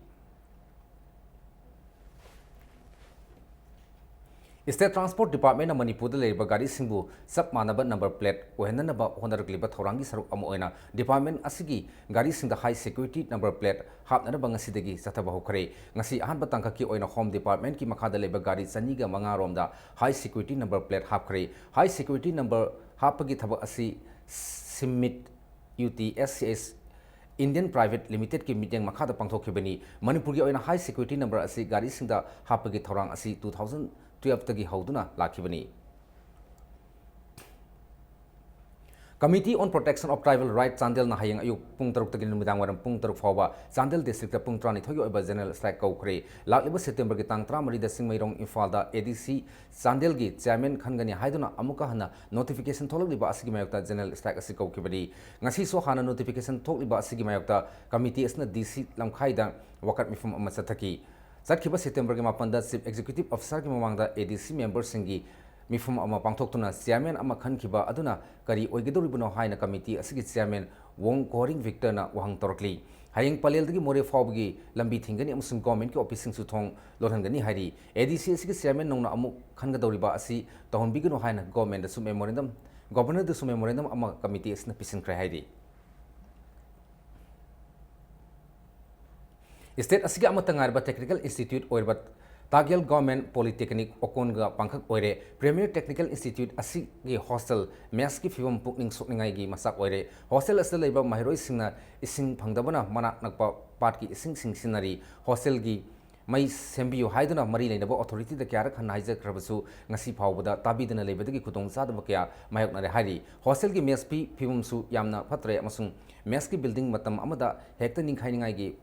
State Transport Department ꯅ ꯃꯅꯤꯄꯨꯔꯗ ꯂꯩꯔꯤꯕ ꯒꯥꯔꯤꯁꯤꯡꯕꯨ ꯆꯞ ꯃꯥꯟꯅꯕ number plate ꯑꯣꯏꯍꯟꯅꯅꯕ ꯍꯣꯠꯅꯔꯛꯂꯤꯕ ꯊꯧꯔꯥꯡꯒꯤ ꯁꯔꯨꯛ ꯑꯃ ꯑꯣꯏꯅ department ꯑꯁꯤꯒꯤ ꯒꯥꯔꯤꯁꯤꯡꯗ high security number plate ꯍꯥꯞꯅꯅꯕ ꯉꯁꯤꯗꯒꯤ ꯆꯠꯊꯕ ꯍꯧꯈ꯭ꯔꯦ꯫ ꯉꯁꯤ ꯑꯍꯥꯟꯕ ꯇꯥꯡꯀꯛꯀꯤ ꯑꯣꯏꯅ Home Department ꯀꯤ ꯃꯈꯥꯗ ꯂꯩꯕ ꯒꯥꯔꯤ ꯆꯅꯤꯒ ꯃꯉꯥ ꯔꯣꯝꯗ high security number plate ꯍꯥꯞꯈ꯭ꯔꯦ꯫ High security number ꯍꯥꯞꯄꯒꯤ ꯊꯕꯛ ꯑꯁꯤ ꯁꯤꯝꯃꯤꯠ U T S C S Indian Private Limited ꯀꯤ ꯃꯤꯠꯌꯦꯡ ꯃꯈꯥꯗ ꯄꯥꯡꯊꯣꯛꯈꯤꯕꯅꯤ꯫ ꯃꯅꯤꯄꯨꯔꯒꯤ ꯑꯣꯏꯅ high security number ꯑꯁꯤ ꯒꯥꯔꯤꯁꯤꯡꯗ ꯍꯥꯞꯄꯒꯤ ꯊꯧꯔꯥꯡ ꯑꯁꯤ two thousand twelve ꯇꯒꯤ ꯍꯧꯗꯨꯅ ꯂꯥꯛꯈꯤꯕꯅꯤ꯫ Committee on Protection of Tribal Right ꯆꯥꯟꯗꯦꯜꯅ ꯍꯌꯦꯡ ꯑꯌꯨꯛ ꯄꯨꯡ ꯇꯔꯨꯛꯇꯒꯤ ꯅꯨꯃꯤꯗꯥꯡ ꯋꯥꯏꯔꯝ ꯄꯨꯡ ꯇꯔꯨꯛ ꯐꯥꯎꯕ ꯆꯥꯟꯗꯦꯜ district ꯇ ꯄꯨꯡ ꯇꯔꯥꯅꯤꯊꯣꯏꯒꯤ ꯑꯣꯏꯕ general strike ꯀꯧꯈ꯭ꯔꯦ꯫ ꯂꯥꯛꯂꯤꯕ September ꯒꯤ ꯇꯥꯡ ꯇꯔꯥꯃꯔꯤꯗ ꯆꯤꯡꯃꯩꯔꯣꯡ ꯏꯝꯐꯥꯜꯗ A D C ꯆꯥꯟꯗꯦꯜꯒꯤ chairman ꯈꯟꯒꯅꯤ ꯍꯥꯏꯗꯨꯅ ꯑꯃꯨꯛꯀ ꯍꯟꯅ notification ꯊꯣꯛꯂꯛꯂꯤꯕ ꯑꯁꯤꯒꯤ ꯃꯥꯌꯣꯛꯇ general strike ꯑꯁꯤ ꯀꯧꯈꯤꯕꯅꯤ꯫ ꯉꯁꯤꯁꯨ ꯍꯥꯟꯅ notification ꯊꯣꯛꯂꯤꯕ ꯑꯁꯤꯒꯤ ꯃꯥꯌꯣꯛꯇ committee ꯑꯁꯤꯅ D C ꯂꯝꯈꯥꯏꯗ ꯋꯥꯀꯠ ꯃꯤꯐꯝ ꯑꯃ ꯆꯠꯊꯈꯤ꯫ ꯆꯠꯈꯤꯕ September ꯒꯤ ꯃꯥꯄꯟꯗ Chief Executive Officer ꯒꯤ ꯃꯃꯥꯡꯗ A D C member ꯁꯤꯡꯒꯤ ꯃꯤꯐꯝ ꯑꯃ ꯄꯥꯡꯊꯣꯛꯇꯨꯅ chairman ꯑꯃ ꯈꯟꯈꯤꯕ ꯑꯗꯨꯅ ꯀꯔꯤ ꯑꯣꯏꯒꯗꯧꯔꯤꯕꯅꯣ ꯍꯥꯏꯅ committee ꯑꯁꯤꯒꯤ chairman ꯋꯣꯡ ꯀꯣꯔꯤꯡ ꯚꯤꯛꯇꯔꯅ ꯋꯥꯍꯪ ꯇꯧꯔꯛꯂꯤ꯫ ꯍꯌꯦꯡ ꯄꯂꯦꯜꯗꯒꯤ ꯃꯣꯔꯦ ꯐꯥꯎꯕꯒꯤ ꯂꯝꯕꯤ ꯊꯤꯡꯒꯅꯤ ꯑꯃꯁꯨꯡ government ꯀꯤ office ꯁꯤꯡꯁꯨ ꯊꯣꯡ ꯂꯣꯜꯍꯟꯒꯅꯤ ꯍꯥꯏꯔꯤ꯫ A D C ꯑꯁꯤꯒꯤ chairman ꯅꯧꯅ ꯑꯃꯨꯛ ꯈꯟꯒꯗꯧꯔꯤꯕ ꯑꯁꯤ ꯇꯧꯍꯟꯕꯤꯒꯅꯨ ꯍꯥꯏꯅ government ꯗꯁꯨ memorandum, Governor ꯗꯁꯨ memorandum ꯑꯃ committee ꯑꯁꯤꯅ ꯄꯤꯁꯤꯟꯈ꯭ꯔꯦ ꯍꯥꯏꯔꯤ꯫ State ꯑꯁꯤꯒꯤ ꯑꯃꯠꯇ ꯉꯥꯏꯔꯕ technical institute ꯑꯣꯏꯔꯤꯕ ꯇꯥꯒꯦꯜ Government Polytechnic ꯑꯣꯀꯣꯟꯒ ꯄꯥꯡꯈꯛ ꯑꯣꯏꯔꯦ꯫ Premier Technical Institute ꯑꯁꯤꯒꯤ hostel mess ꯀꯤ ꯐꯤꯕꯝ ꯄꯨꯛꯅꯤꯡ ꯁꯣꯛꯅꯤꯡꯉꯥꯏꯒꯤ ꯃꯆꯥꯛ ꯑꯣꯏꯔꯦ꯫ Hostel ꯑꯁꯤꯗ ꯂꯩꯕ ꯃꯍꯩꯔꯣꯏꯁꯤꯡꯅ ꯏꯁꯤꯡ ꯐꯪꯗꯕꯅ ꯃꯅꯥꯛ ꯅꯛꯄ ꯄꯥꯠꯀꯤ ꯏꯁꯤꯡꯁꯤꯡ ꯁꯤꯖꯤꯟꯅꯔꯤ꯫ Hostel ꯒꯤ ꯃꯩ ꯁꯦꯝꯕꯤꯌꯨ ꯍꯥꯏꯗꯨꯅ ꯃꯔꯤ ꯂꯩꯅꯕ authority ꯗ ꯀꯌꯥꯔꯛ ꯍꯟꯅ ꯍꯥꯏꯖꯈ꯭ꯔꯕꯁꯨ ꯉꯁꯤ ꯐꯥꯎꯕꯗ ꯇꯥꯕꯤꯗꯅ ꯂꯩꯕꯗꯒꯤ ꯈꯨꯗꯣꯡꯆꯥꯗꯕ ꯀꯌꯥ ꯃꯥꯌꯣꯛꯅꯔꯦ ꯍꯥꯏꯔꯤ꯫ Hostel ꯒꯤ mess ꯀꯤ ꯐꯤꯕꯝꯁꯨ ꯌꯥꯝꯅ ꯐꯠꯇ꯭ꯔꯦ ꯑꯃꯁꯨꯡ mess ꯀꯤ building ꯃꯇꯝ ꯑꯃꯗ ꯍꯦꯛꯇ ꯅꯤꯡꯈꯥꯏꯅꯤꯡꯉꯥꯏꯒꯤ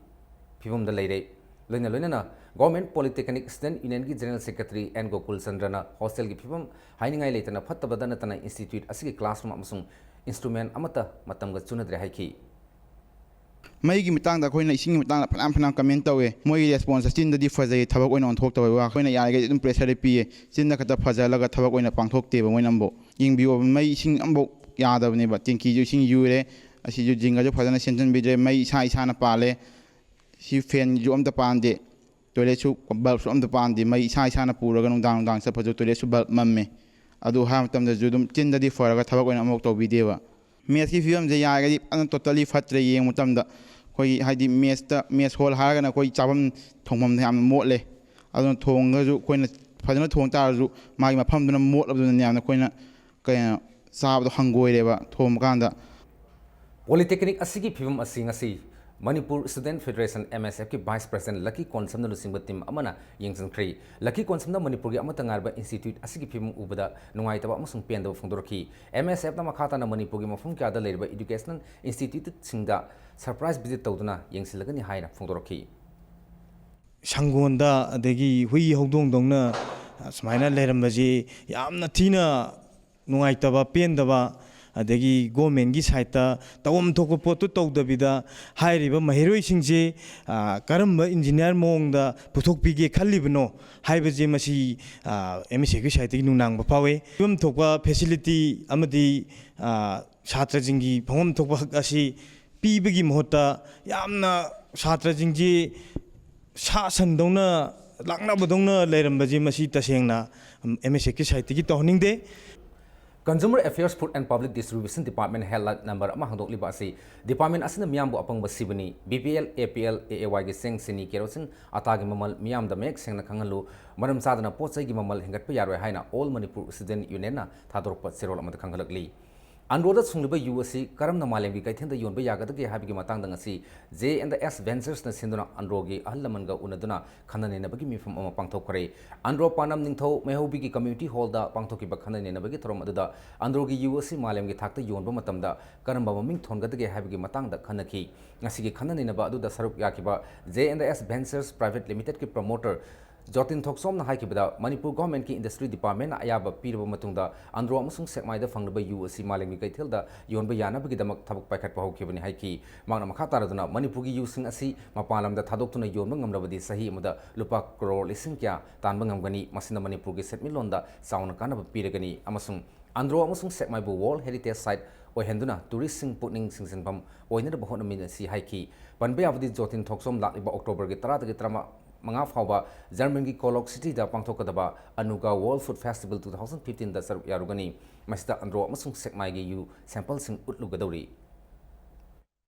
ꯐꯤꯕꯝꯗ ꯂꯩꯔꯦ꯫ ꯂꯣꯏꯅ ꯂꯣꯏꯅꯅ Government Polytechnic Student Union ꯒꯤ General Secretary ꯑꯦꯟ ꯒꯣꯀꯨꯜ ꯆꯟꯗ꯭ꯔꯅ hostel ꯒꯤ ꯐꯤꯕꯝ ꯍꯥꯏꯅꯤꯡꯉꯥꯏ ꯂꯩꯇꯅ ꯐꯠꯇꯕꯗ ꯅꯠꯇꯅ institute ꯑꯁꯤꯒꯤ classroom ꯑꯃꯁꯨꯡ instrument ꯑꯃꯠꯇ ꯃꯇꯝꯒ ꯆꯨꯅꯗ꯭ꯔꯦ ꯍꯥꯏꯈꯤ꯫ ꯃꯩꯒꯤ ꯃꯇꯥꯡꯗ ꯑꯩꯈꯣꯏꯅ ꯏꯁꯤꯡꯒꯤ ꯃꯇꯥꯡꯗ ꯐꯅꯌꯥꯝ ꯐꯅꯌꯥꯝ comment ꯇꯧꯋꯦ꯫ ꯃꯣꯏꯒꯤ response ꯆꯤꯟꯗꯗꯤ ꯐꯖꯩ, ꯊꯕꯛ ꯑꯣꯏꯅ ꯑꯣꯟꯊꯣꯛꯇꯕ ꯋꯥ꯫ ꯑꯩꯈꯣꯏꯅ ꯌꯥꯔꯤꯈꯩꯗꯤ ꯑꯗꯨꯝ pressure ꯄꯤꯌꯦ꯫ ꯆꯤꯟꯗ ꯈꯛꯇ ꯐꯖꯍꯜꯂꯒ ꯊꯕꯛ ꯑꯣꯏꯅ ꯄꯥꯡꯊꯣꯛꯇꯦꯕ ꯃꯣꯏꯅ ꯑꯃꯨꯛ꯫ ꯌꯦꯡꯕꯤꯌꯣ, ꯃꯩ ꯏꯁꯤꯡ ꯑꯃꯐꯥꯎ ꯌꯥꯗꯕꯅꯦꯕ꯫ ꯇꯦꯡꯀꯤꯁꯨ ꯏꯁꯤꯡ ꯌꯨꯔꯦ, ꯑꯁꯤꯁꯨ ꯖꯤꯡꯒꯁꯨ ꯐꯖꯅ ꯁꯦꯝꯖꯤꯟꯕꯤꯗ꯭ꯔꯦ꯫ ꯃꯩ ꯏꯁꯥ ꯏꯁꯥꯅ ꯄꯥꯜꯂꯦ꯫ ꯁꯤ fanꯁꯨ ꯑꯝꯇ ꯄꯥꯟꯗꯦ, toiletꯁꯨ bulbꯁꯨ ꯑꯝꯇ ꯄꯥꯟꯗꯦ꯫ ꯃꯩ ꯏꯁꯥ ꯏꯁꯥꯅ ꯄꯨꯔꯒ ꯅꯨꯡꯗꯥꯡ ꯅꯨꯡꯗꯥꯡ ꯆꯠꯄꯁꯨ toiletꯁꯨ bulb ꯃꯝꯃꯦ꯫ ꯑꯗꯨ ꯍꯥꯏ ꯃꯇꯝꯗꯁꯨ ꯑꯗꯨꯝ ꯆꯤꯟꯗꯗꯤ ꯐꯔꯒ ꯊꯕꯛ ꯑꯣꯏꯅ ꯑꯃꯐꯥꯎ ꯇꯧꯕꯤꯗꯦꯕ꯫ Messꯀꯤ ꯐꯤꯕꯝꯁꯦ ꯌꯥꯔꯒꯗꯤ ꯐꯖꯅ totally ꯐꯠꯇ꯭ꯔꯦ꯫ ꯌꯦꯡꯕ ꯃꯇꯝꯗ ꯑꯩꯈꯣꯏꯒꯤ ꯍꯥꯏꯗꯤ messꯇ, mess hall ꯍꯥꯏꯔꯒꯅ ꯑꯩꯈꯣꯏ ꯆꯥꯐꯝ ꯊꯣꯡꯐꯝꯗ ꯌꯥꯝꯅ ꯃꯣꯠꯂꯦ꯫ ꯑꯗꯨꯅ ꯊꯣꯡꯉꯒꯁꯨ ꯑꯩꯈꯣꯏꯅ ꯐꯖꯅ ꯊꯣꯡ ꯇꯥꯔꯁꯨ ꯃꯥꯒꯤ ꯃꯐꯝꯗꯨꯅ ꯃꯣꯠꯂꯕꯗꯨꯅ ꯌꯥꯝꯅ ꯑꯩꯈꯣꯏꯅ ꯀꯩꯅꯣ ꯆꯥꯕꯗꯣ ꯍꯪꯒꯣꯏꯔꯦꯕ ꯊꯣꯡꯕ ꯀꯥꯟꯗ꯫ Polytechnic ꯑꯁꯤꯒꯤ ꯐꯤꯕꯝ ꯑꯁꯤ ꯉꯁꯤ Manipur Student Federation, MSFꯀꯤ Vice President ꯂꯛꯀꯤ ꯀꯣꯟꯁꯝꯅ ꯂꯨꯆꯤꯡꯕ team ꯑꯃꯅ ꯌꯦꯡꯁꯤꯟꯈ꯭ꯔꯤ꯫ ꯂꯛꯀꯤ ꯀꯣꯟꯁꯝꯅ ꯃꯅꯤꯄꯨꯔꯒꯤ ꯑꯃꯠꯇ ꯉꯥꯏꯔꯕ institute ꯑꯁꯤꯒꯤ ꯐꯤꯕꯝ ꯎꯕꯗ ꯅꯨꯡꯉꯥꯏꯇꯕ ꯑꯃꯁꯨꯡ ꯄꯦꯟꯗꯕ ꯐꯣꯡꯗꯣꯔꯛꯈꯤ꯫ MSFꯅ ꯃꯈꯥ ꯇꯥꯅ ꯃꯅꯤꯄꯨꯔꯒꯤ ꯃꯐꯝ ꯀꯌꯥꯗ ꯂꯩꯔꯤꯕ educational instituteꯁꯤꯡꯗ surprise visit ꯇꯧꯗꯨꯅ ꯌꯦꯡꯁꯤꯜꯂꯒꯅꯤ ꯍꯥꯏꯅ ꯐꯣꯡꯗꯣꯔꯛꯈꯤ꯫ ꯁꯪꯒꯣꯟꯗ ꯑꯗꯒꯤ ꯍꯨꯏ ꯍꯧꯗꯣꯡꯗꯧꯅ ꯁꯨꯃꯥꯏꯅ ꯂꯩꯔꯝꯕꯁꯤ ꯌꯥꯝꯅ ꯊꯤꯅ ꯅꯨꯡꯉꯥꯏꯇꯕ, ꯄꯦꯟꯗꯕ, ꯑꯗꯒꯤ governmentꯀꯤ sideꯇ ꯇꯧꯐꯝ ꯊꯣꯛꯄ ꯄꯣꯠꯇꯨ ꯇꯧꯗꯕꯤꯗ ꯍꯥꯏꯔꯤꯕ ꯃꯍꯩꯔꯣꯏꯁꯤꯡꯁꯦ, ꯑ, ꯀꯔꯝꯕ engineer ꯃꯑꯣꯡꯗ ꯄꯨꯊꯣꯛꯄꯤꯒꯦ ꯈꯜꯂꯤꯕꯅꯣ ꯍꯥꯏꯕꯁꯦ ꯃꯁꯤ, ꯑ, MSFꯀꯤ sideꯇꯒꯤ ꯅꯨꯡꯅꯥꯡꯕ ꯐꯥꯎꯏ꯫ ꯄꯤꯐꯝ ꯊꯣꯛꯄ facility ꯑꯃꯗꯤ, ꯑ, ꯁꯥꯇ꯭ꯔꯁꯤꯡꯒꯤ ꯐꯪꯐꯝ ꯊꯣꯛꯄ ꯍꯛ ꯑꯁꯤ ꯄꯤꯕꯒꯤ ꯃꯍꯨꯠꯇ ꯌꯥꯝꯅ ꯁꯥꯇ꯭ꯔꯁꯤꯡꯁꯤ ꯁꯥ ꯁꯟꯗꯧꯅ ꯂꯥꯛꯅꯕꯗꯧꯅ ꯂꯩꯔꯝꯕꯁꯤ ꯃꯁꯤ ꯇꯁꯦꯡꯅ MSFꯀꯤ sideꯇꯒꯤ ꯇꯧꯍꯟꯅꯤꯡꯗꯦ꯫ Consumer Affairs, Food and Public Distribution Department helpline number ꯑꯃ ꯍꯥꯡꯗꯣꯛꯂꯤꯕ ꯑꯁꯤ department ꯑꯁꯤꯅ ꯃꯤꯌꯥꯝꯕꯨ ꯑꯄꯪꯕ ꯁꯤꯕꯅꯤ, BPL, APL, AAYꯒꯤ ꯆꯦꯡ, ꯆꯤꯅꯤ, ꯀꯦꯔꯣꯁꯤꯟ, ꯑꯇꯥꯒꯤ ꯃꯃꯜ ꯃꯤꯌꯥꯝꯗ ꯃꯌꯦꯛ ꯁꯦꯡꯅ ꯈꯪꯍꯜꯂꯨ, ꯃꯔꯝ ꯆꯥꯗꯅ ꯄꯣꯠ ꯆꯩꯒꯤ ꯃꯃꯜ ꯍꯦꯟꯒꯠꯄ ꯌꯥꯔꯣꯏ ꯍꯥꯏꯅ All Manipur Student Unionꯅ ꯊꯥꯗꯣꯔꯛꯄ ꯆꯦꯔꯣꯜ ꯑꯃꯗ ꯈꯪꯍꯜꯂꯛꯂꯤ꯫ ꯑꯟꯗ꯭ꯔꯣꯗ ꯁꯨꯡꯂꯤꯕ ꯌꯨ ꯑꯁꯤ ꯀꯔꯝꯅ ꯃꯥꯂꯦꯝꯒꯤ ꯀꯩꯊꯦꯜꯗ ꯌꯣꯟꯕ ꯌꯥꯒꯗꯒꯦ ꯍꯥꯏꯕꯒꯤ ꯃꯇꯥꯡꯗ ꯉꯁꯤ J and S Venturesꯅ ꯁꯤꯟꯗꯨꯅ ꯑꯟꯗ꯭ꯔꯣꯒꯤ ꯑꯍꯜ ꯂꯃꯟꯒ ꯎꯅꯗꯨꯅ ꯈꯟꯅ ꯅꯩꯅꯕꯒꯤ ꯃꯤꯐꯝ ꯑꯃ ꯄꯥꯡꯊꯣꯛꯈ꯭ꯔꯦ꯫ ꯑꯟꯗ꯭ꯔꯣ ꯄꯥꯛꯅꯝ ꯅꯤꯡꯊꯧ ꯃꯩꯍꯧꯕꯤꯒꯤ community hallꯗ ꯄꯥꯡꯊꯣꯛꯈꯤꯕ ꯈꯟꯅ ꯅꯩꯅꯕꯒꯤ ꯊꯧꯔꯝ ꯑꯗꯨꯗ ꯑꯟꯗ꯭ꯔꯣꯒꯤ ꯌꯨ ꯑꯁꯤ ꯃꯥꯂꯦꯝꯒꯤ ꯊꯥꯛꯇ ꯌꯣꯟꯕ ꯃꯇꯝꯗ ꯀꯔꯝꯕ ꯃꯃꯤꯡ ꯊꯣꯟꯒꯗꯒꯦ ꯍꯥꯏꯕꯒꯤ ꯃꯇꯥꯡꯗ ꯈꯟꯅꯈꯤ꯫ ꯉꯁꯤꯒꯤ ꯈꯟꯅ ꯅꯩꯅꯕ ꯑꯗꯨꯗ ꯁꯔꯨꯛ ꯌꯥꯈꯤꯕ J and S Ventures Private Limitedꯀꯤ promoter ꯖꯣꯇꯤꯟ ꯊꯣꯛꯆꯣꯝꯅ ꯍꯥꯏꯈꯤꯕꯗ, ꯃꯅꯤꯄꯨꯔ ꯒꯣꯔꯃꯦꯟꯠꯀꯤ ꯏꯟꯗꯁꯇ꯭ꯔꯤ ꯗꯤꯄꯥꯔꯠꯃꯦꯟꯠꯅ ꯑꯌꯥꯕ ꯄꯤꯔꯕ ꯃꯇꯨꯡꯗ ꯑꯟꯗ꯭ꯔꯣ ꯑꯃꯁꯨꯡ ꯁꯦꯛꯃꯥꯏꯗ ꯐꯪꯂꯤꯕ ꯌꯨ ꯑꯁꯤ ꯃꯥꯂꯦꯝꯒꯤ ꯀꯩꯊꯦꯜꯗ ꯌꯣꯟꯕ ꯌꯥꯅꯕꯒꯤꯗꯃꯛ ꯊꯕꯛ ꯄꯥꯏꯈꯠꯄ ꯍꯧꯈꯤꯕꯅꯤ ꯍꯥꯏꯈꯤ꯫ ꯃꯍꯥꯛꯅ ꯃꯈꯥ ꯇꯥꯔꯗꯨꯅ, ꯃꯅꯤꯄꯨꯔꯒꯤ ꯌꯨꯁꯤꯡ ꯑꯁꯤ ꯃꯄꯥꯟ ꯂꯝꯗ ꯊꯥꯗꯣꯛꯇꯨꯅ ꯌꯣꯟꯕ ꯉꯝꯂꯕꯗꯤ ꯆꯍꯤ ꯑꯃꯗ ꯂꯨꯄꯥ ꯀ꯭ꯔꯣꯔ ꯂꯤꯁꯤꯡ ꯀꯌꯥ ꯇꯥꯟꯕ ꯉꯝꯒꯅꯤ, ꯃꯁꯤꯅ ꯃꯅꯤꯄꯨꯔꯒꯤ ꯁꯦꯟꯃꯤꯠꯂꯣꯟꯗ ꯆꯥꯎꯅ ꯀꯥꯟꯅꯕ ꯄꯤꯔꯒꯅꯤ ꯑꯃꯁꯨꯡ ꯑꯟꯗ꯭ꯔꯣ ꯑꯃꯁꯨꯡ ꯁꯦꯛꯃꯥꯏꯕꯨ ꯋꯥꯔꯜꯗ ꯍꯦꯔꯤꯇꯦꯖ ꯁꯥꯏꯠ ꯑꯣꯏꯍꯟꯗꯨꯅ ꯇꯨꯔꯤꯁ꯭ꯠꯁꯤꯡ ꯄꯨꯛꯅꯤꯡ ꯆꯤꯡꯁꯤꯟꯐꯝ ꯑꯣꯏꯅꯗꯕ ꯍꯣꯠꯅꯃꯤꯟꯅꯁꯤ ꯍꯥꯏꯈꯤ꯫ ꯄꯟꯕ ꯌꯥꯕꯗꯤ, ꯖꯣꯇꯤꯟ ꯊꯣꯛꯆꯣꯝ ꯂꯥꯛꯂꯤꯕ ꯑꯣꯛꯇꯣꯕꯔꯒꯤ ꯇꯔꯥꯗꯒꯤ ꯇꯔꯥꯃꯉꯥ ꯐꯥꯎꯕ ꯖꯔꯃꯟꯒꯤ ꯀꯣꯂꯣꯛ ꯁꯤꯇꯤꯗ ꯄꯥꯡꯊꯣꯛꯀꯗꯕ Anuga world food festival two thousand ꯐꯤꯐꯇꯤꯟꯗ ꯁꯔꯨꯛ ꯌꯥꯔꯨꯒꯅꯤ꯫ ꯃꯁꯤꯗ ꯑꯟꯗ꯭ꯔꯣ ꯑꯃꯁꯨꯡ ꯁꯦꯛꯃꯥꯏꯒꯤ ꯌꯨ ꯁꯦꯝꯄꯜꯁꯤꯡ ꯎꯠꯂꯨꯒꯗꯧꯔꯤ꯫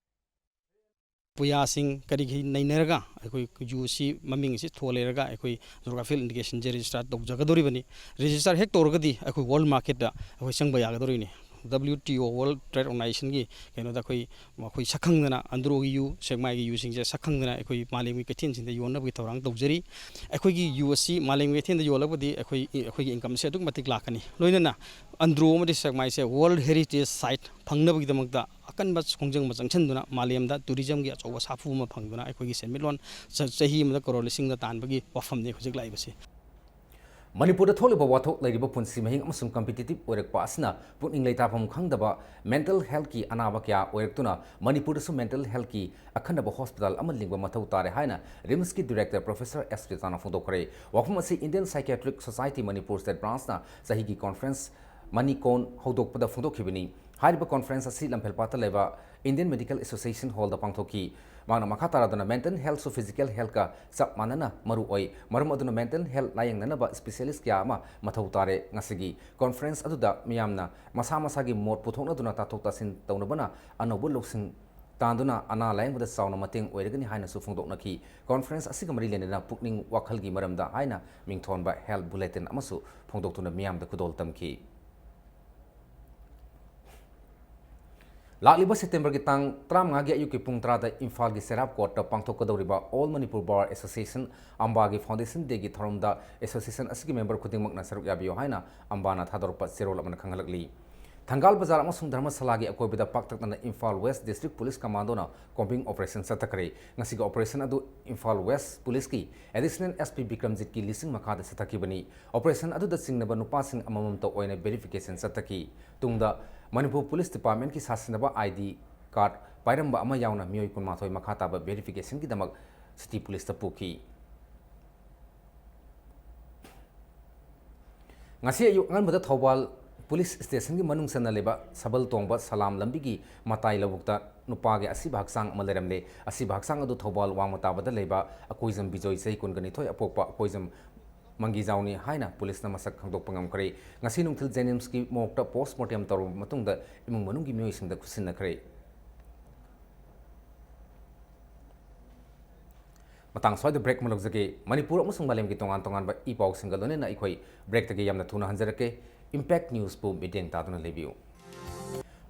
ꯄꯨꯌꯥꯁꯤꯡ ꯀꯔꯤ ꯀꯔꯤ ꯅꯩꯅꯔꯒ ꯑꯩꯈꯣꯏ ꯌꯨ ꯑꯁꯤ ꯃꯃꯤꯡ ꯑꯁꯤ ꯊꯣꯜꯂꯦꯔꯒ ꯑꯩꯈꯣꯏ ꯖꯣꯒ꯭ꯔꯥꯐꯤꯀꯦꯜ ꯏꯟꯗꯤꯀꯦꯁꯟꯁꯦ ꯔꯦꯖꯤꯁꯇꯥꯔ ꯇꯧꯖꯒꯗꯧꯔꯤꯕꯅꯤ꯫ ꯔꯦꯖꯤꯁꯇꯥꯔ ꯍꯦꯛ ꯇꯧꯔꯒꯗꯤ ꯑꯩꯈꯣꯏ ꯋꯥꯔꯜꯗ ꯃꯥꯔꯀꯦꯠꯇ ꯑꯩꯈꯣꯏ ꯆꯪꯕ ꯌꯥꯒꯗꯧꯔꯤꯅꯤ꯫ ꯗꯕ꯭ꯂꯤꯎ ꯇꯤ ꯑꯣ, ꯋꯥꯔꯜꯗ ꯇ꯭ꯔꯦꯗ ꯑꯣꯔꯒꯅꯥꯏꯖꯦꯁꯟꯒꯤ ꯀꯩꯅꯣꯗ ꯑꯩꯈꯣꯏ, ꯑꯩꯈꯣꯏ ꯁꯛꯈꯪꯗꯅ, ꯑꯟꯗ꯭ꯔꯣꯒꯤ ꯌꯨ, ꯁꯦꯛꯃꯥꯏꯒꯤ ꯌꯨꯁꯤꯡꯁꯦ ꯁꯛꯈꯪꯗꯅ ꯑꯩꯈꯣꯏ ꯃꯥꯂꯦꯝꯒꯤ ꯀꯩꯊꯦꯜꯁꯤꯡꯗ ꯌꯣꯟꯅꯕꯒꯤ ꯊꯧꯔꯥꯡ ꯇꯧꯖꯔꯤ꯫ ꯑꯩꯈꯣꯏꯒꯤ ꯌꯨ ꯑꯁꯤ ꯃꯥꯂꯦꯝꯒꯤ ꯀꯩꯊꯦꯜꯗ ꯌꯣꯜꯂꯒꯗꯤ ꯑꯩꯈꯣꯏ, ꯑꯩꯈꯣꯏꯒꯤ ꯏꯟꯀꯝꯁꯦ ꯑꯗꯨꯛꯀꯤ ꯃꯇꯤꯛ ꯂꯥꯛꯀꯅꯤ꯫ ꯂꯣꯏꯅꯅ ꯑꯟꯗ꯭ꯔꯣ ꯑꯃꯗꯤ ꯁꯦꯛꯃꯥꯏꯁꯦ ꯋꯥꯔꯜꯗ ꯍꯦꯔꯤꯇꯦꯖ ꯁꯥꯏꯠ ꯐꯪꯅꯕꯒꯤꯗꯃꯛꯇ ꯑꯀꯟꯕ ꯈꯣꯡꯖꯪ ꯑꯃ ꯆꯪꯁꯤꯟꯗꯨꯅ ꯃꯥꯂꯦꯝꯗ ꯇꯨꯔꯤꯖꯝꯒꯤ ꯑꯆꯧꯕ ꯁꯥꯐꯨ ꯑꯃ ꯐꯪꯗꯨꯅ ꯑꯩꯈꯣꯏꯒꯤ ꯁꯦꯟꯃꯤꯠꯂꯣꯟ ꯆ-, ꯆꯍꯤ ꯑꯃꯗ ꯀꯔꯣꯔ ꯂꯤꯁꯤꯡꯗ ꯇꯥꯟꯕꯒꯤ ꯋꯥꯐꯝꯅꯤ ꯍꯧꯖꯤꯛ ꯂꯥꯛꯏꯕꯁꯤ꯫ ꯃꯅꯤꯄꯨꯔꯗ ꯊꯣꯛꯂꯤꯕ ꯋꯥꯊꯣꯛ ꯂꯩꯔꯤꯕ ꯄꯨꯟꯁꯤ ꯃꯍꯤꯡ ꯑꯃꯁꯨꯡ ꯀꯝꯄꯤꯇꯤꯇꯤꯚ ꯑꯣꯏꯔꯛꯄ ꯑꯁꯤꯅ ꯄꯨꯛꯅꯤꯡ ꯂꯩꯇꯥꯐꯝ ꯈꯪꯗꯕ ꯃꯦꯟꯇꯦꯜ ꯍꯦꯜꯊꯀꯤ ꯑꯅꯥꯕ ꯀꯌꯥ ꯑꯣꯏꯔꯛꯇꯨꯅ ꯃꯅꯤꯄꯨꯔꯗꯁꯨ ꯃꯦꯟꯇꯦꯜ ꯍꯦꯜꯊꯀꯤ ꯑꯈꯟꯅꯕ ꯍꯣꯁꯄꯤꯇꯥꯜ ꯑꯃ ꯂꯤꯡꯕ ꯃꯊꯧ ꯇꯥꯔꯦ ꯍꯥꯏꯅ ꯔꯤꯝꯁꯀꯤ ꯗꯤꯔꯦꯛꯇꯔ ꯄ꯭ꯔꯣꯐꯦꯁꯔ ꯑꯦꯁ ꯔꯤꯇꯥꯅ ꯐꯣꯡꯗꯣꯛꯈ꯭ꯔꯦ꯫ ꯋꯥꯐꯝ ꯑꯁꯤ Indian psychiatric society Manipur state ꯕ꯭ꯔꯥꯟꯆꯅ ꯆꯍꯤꯒꯤ ꯀꯣꯟꯐ꯭ꯔꯦꯟꯁ ꯃꯅꯤꯀꯣꯟ ꯍꯧꯗꯣꯛꯄꯗ ꯐꯣꯡꯗꯣꯛꯈꯤꯕꯅꯤ꯫ ꯍꯥꯏꯔꯤꯕ ꯀꯣꯟꯐ꯭ꯔꯦꯟꯁ ꯑꯁꯤ ꯂꯝꯐꯦꯜꯄꯥꯠꯇ ꯂꯩꯕ ꯏꯟꯗꯤꯌꯟ ꯃꯦꯗꯤꯀꯦꯜ ꯑꯦꯁꯣꯁꯤꯌꯦꯁꯟ ꯍꯣꯜꯗ ꯄꯥꯡꯊꯣꯛꯈꯤ꯫ ꯃꯍꯥꯛꯅ ꯃꯈꯥ ꯇꯥꯔꯗꯨꯅ, ꯃꯦꯟꯇꯦꯜ ꯍꯦꯜꯊꯁꯨ ꯐꯤꯖꯤꯀꯦꯜ ꯍꯦꯜꯊꯀ ꯆꯞ ꯃꯥꯟꯅꯅ ꯃꯔꯨ ꯑꯣꯏ꯫ ꯃꯔꯝ ꯑꯗꯨꯅ ꯃꯦꯟꯇꯦꯜ ꯍꯦꯜꯊ ꯂꯥꯌꯦꯡꯅꯅꯕ ꯁ꯭ꯄꯦꯁꯤꯌꯦꯂꯤꯁ꯭ꯠ ꯀꯌꯥ ꯑꯃ ꯃꯊꯧ ꯇꯥꯔꯦ꯫ ꯉꯁꯤꯒꯤ ꯀꯣꯟꯐ꯭ꯔꯦꯟꯁ ꯑꯗꯨꯗ ꯃꯤꯌꯥꯝꯅ ꯃꯁꯥ ꯃꯁꯥꯒꯤ ꯃꯣꯠ ꯄꯨꯊꯣꯛꯅꯗꯨꯅ ꯇꯥꯊꯣꯛ ꯇꯥꯁꯤꯟ ꯇꯧꯅꯕꯅ ꯑꯅꯧꯕ ꯂꯧꯁꯤꯡ ꯇꯥꯟꯗꯨꯅ ꯑꯅꯥ ꯂꯥꯌꯦꯡꯕꯗ ꯆꯥꯎꯅ ꯃꯇꯦꯡ ꯑꯣꯏꯔꯒꯅꯤ ꯍꯥꯏꯅꯁꯨ ꯐꯣꯡꯗꯣꯛꯅꯈꯤ꯫ ꯀꯣꯟꯐ꯭ꯔꯦꯟꯁ ꯑꯁꯤꯒ ꯃꯔꯤ ꯂꯩꯅꯅ ꯄꯨꯛꯅꯤꯡ ꯋꯥꯈꯜꯒꯤ ꯃꯔꯝꯗ ꯍꯥꯏꯅ ꯃꯤꯡꯊꯣꯟꯕ ꯍꯦꯜꯊ ꯕꯨꯂꯦꯇꯤꯟ ꯑꯃꯁꯨ ꯐꯣꯡꯗꯣꯛꯇꯨꯅ ꯃꯤꯌꯥꯝꯗ ꯈꯨꯗꯣꯜ ꯇꯝꯈꯤ꯫ ꯂꯥꯛꯂꯤꯕ ꯁꯦꯞꯇꯦꯝꯕꯔꯒꯤ ꯇꯥꯡ ꯇꯔꯥꯃꯉꯥꯒꯤ ꯑꯌꯨꯛꯀꯤ ꯄꯨꯡ ꯇꯔꯥꯗ ꯏꯝꯐꯥꯜꯒꯤ ꯁꯦꯔꯥꯞ ꯀꯣꯔꯠꯇ ꯄꯥꯡꯊꯣꯛꯀꯗꯧꯔꯤꯕ ꯑꯣꯜ ꯃꯅꯤꯄꯨꯔ ꯕꯥꯔ ꯑꯦꯁꯣꯁꯤꯌꯦꯁꯟ, ꯑꯝꯕꯥꯒꯤ ꯐꯥꯎꯟꯗꯦꯁꯟ ꯗꯦꯒꯤ ꯊꯧꯔꯝꯗ ꯑꯦꯁꯣꯁꯤꯌꯦꯁꯟ ꯑꯁꯤꯒꯤ ꯃꯦꯝꯕꯔ ꯈꯨꯗꯤꯡꯃꯛꯅ ꯁꯔꯨꯛ ꯌꯥꯕꯤꯌꯨ ꯍꯥꯏꯅ ꯑꯝꯕꯥꯅ ꯊꯥꯗꯣꯔꯛꯄ ꯆꯦꯔꯣꯜ ꯑꯃꯅ ꯈꯪꯍꯜꯂꯛꯂꯤ꯫ ꯊꯪꯒꯥꯜ ꯕꯖꯥꯔ ꯑꯃꯁꯨꯡ ꯙꯔꯃꯁꯥꯂꯥꯒꯤ ꯑꯀꯣꯏꯕꯗ ꯄꯥꯛꯇꯛꯅꯅ ꯏꯝꯐꯥꯜ ꯋꯦꯁ ꯗꯤꯁꯇ꯭ꯔꯤꯛ ꯄꯨꯂꯤꯁ ꯀꯃꯥꯟꯗꯣꯅ ꯀꯣꯝꯕꯤꯡ ꯑꯣꯄꯔꯦꯁꯟ ꯆꯠꯊꯈ꯭ꯔꯦ꯫ ꯉꯁꯤꯒꯤ ꯑꯣꯄꯔꯦꯁꯟ ꯑꯗꯨ ꯏꯝꯐꯥꯜ ꯋꯦꯁ ꯄꯨꯂꯤꯁꯀꯤ ꯑꯦꯗꯤꯁꯅꯦꯜ ꯑꯦꯁ ꯄꯤ ꯕꯤꯀ꯭ꯔꯝꯖꯤꯠꯀꯤ ꯂꯤꯁꯤꯡ ꯃꯈꯥꯗ ꯆꯠꯊꯈꯤꯕꯅꯤ꯫ ꯑꯣꯄꯔꯦꯁꯟ ꯑꯗꯨꯗ ꯆꯤꯡꯅꯕ ꯅꯨꯄꯥꯁꯤꯡ ꯑꯃꯃꯝꯇ ꯑꯣꯏꯅ ꯚꯦꯔꯤꯐꯤꯀꯦꯁꯟ ꯆꯠꯊꯈꯤ꯫ ꯇꯨꯡꯗ ꯃꯅꯤꯄꯨꯔ ꯄꯨꯂꯤꯁ ꯗꯤꯄꯥꯔꯠꯃꯦꯟꯠꯀꯤ ꯁꯥꯁꯤꯟꯅꯕ ꯑꯥꯏ ꯗꯤ ꯀꯥꯔꯗ ꯄꯥꯏꯔꯝꯕ ꯑꯃ ꯌꯥꯎꯅ ꯃꯤꯑꯣꯏ ꯀꯨꯟꯃꯥꯊꯣꯏ ꯃꯈꯥ ꯇꯥꯕ ꯚꯦꯔꯤꯐꯤꯀꯦꯁꯟꯒꯤꯗꯃꯛ ꯁꯤꯇꯤ ꯄꯨꯂꯤꯁꯇ ꯄꯨꯈꯤ꯫ ꯉꯁꯤ ꯑꯌꯨꯛ ꯑꯉꯟꯕꯗ ꯊꯧꯕꯥꯜ ꯄꯨꯂꯤꯁ ꯁ꯭ꯇꯦꯁꯟꯒꯤ ꯃꯅꯨꯡ ꯆꯟꯅ ꯂꯩꯕ ꯁꯕꯜ ꯇꯣꯡꯕ ꯁꯂꯥꯝ ꯂꯝꯕꯤꯒꯤ ꯃꯇꯥꯏ ꯂꯧꯕꯨꯛꯇ ꯅꯨꯄꯥꯒꯤ ꯑꯁꯤꯕ ꯍꯛꯆꯥꯡ ꯑꯃ ꯂꯩꯔꯝꯂꯦ꯫ ꯑꯁꯤꯕ ꯍꯛꯆꯥꯡ ꯑꯗꯨ ꯊꯧꯕꯥꯜ ꯋꯥꯡꯃ ꯇꯥꯕꯗ ꯂꯩꯕ ꯑꯀꯣꯏꯖꯝ ꯕꯤꯖꯣꯏ, ꯆꯍꯤ ꯀꯨꯟꯒ ꯅꯤꯊꯣꯏ, ꯑꯄꯣꯛꯄ ꯑꯀꯣꯏꯖꯝ ꯃꯪꯒꯤꯖꯥꯎꯅꯤ ꯍꯥꯏꯅ ꯄꯨꯂꯤꯁꯅ ꯃꯁꯛ ꯈꯪꯗꯣꯛꯄ ꯉꯝꯈ꯭ꯔꯦ꯫ ꯉꯁꯤ ꯅꯨꯡꯊꯤꯜ ꯖꯦꯅꯤꯝꯁꯀꯤ ꯃꯣꯔꯒꯇ ꯄꯣꯁꯃꯣꯔꯇꯦꯝ ꯇꯧꯔꯕ ꯃꯇꯨꯡꯗ ꯏꯃꯨꯡ ꯃꯅꯨꯡꯒꯤ ꯃꯤꯑꯣꯏꯁꯤꯡꯗ ꯈꯨꯠꯁꯤꯟꯅꯈ꯭ꯔꯦ꯫ ꯃꯇꯥꯡ ꯁ꯭ꯋꯥꯏꯗ ꯕ꯭ꯔꯦꯛ ꯑꯃ ꯂꯧꯖꯒꯦ꯫ ꯃꯅꯤꯄꯨꯔ ꯑꯃꯁꯨꯡ ꯃꯥꯂꯦꯝꯒꯤ ꯇꯣꯉꯥꯟ ꯇꯣꯉꯥꯟꯕ ꯏ ꯄꯥꯎꯁꯤꯡꯒ ꯂꯣꯏꯅꯅ ꯑꯩꯈꯣꯏ ꯕ꯭ꯔꯦꯛꯇꯒꯤ ꯌꯥꯝꯅ ꯊꯨꯅ ꯍꯟꯖꯔꯛꯀꯦ꯫ ꯏꯝꯄꯦꯛ ꯅ꯭ꯌꯨꯁꯄꯨ ꯃꯤꯠꯌꯦꯡ ꯇꯥꯗꯨꯅ ꯂꯩꯕꯤꯌꯨ꯫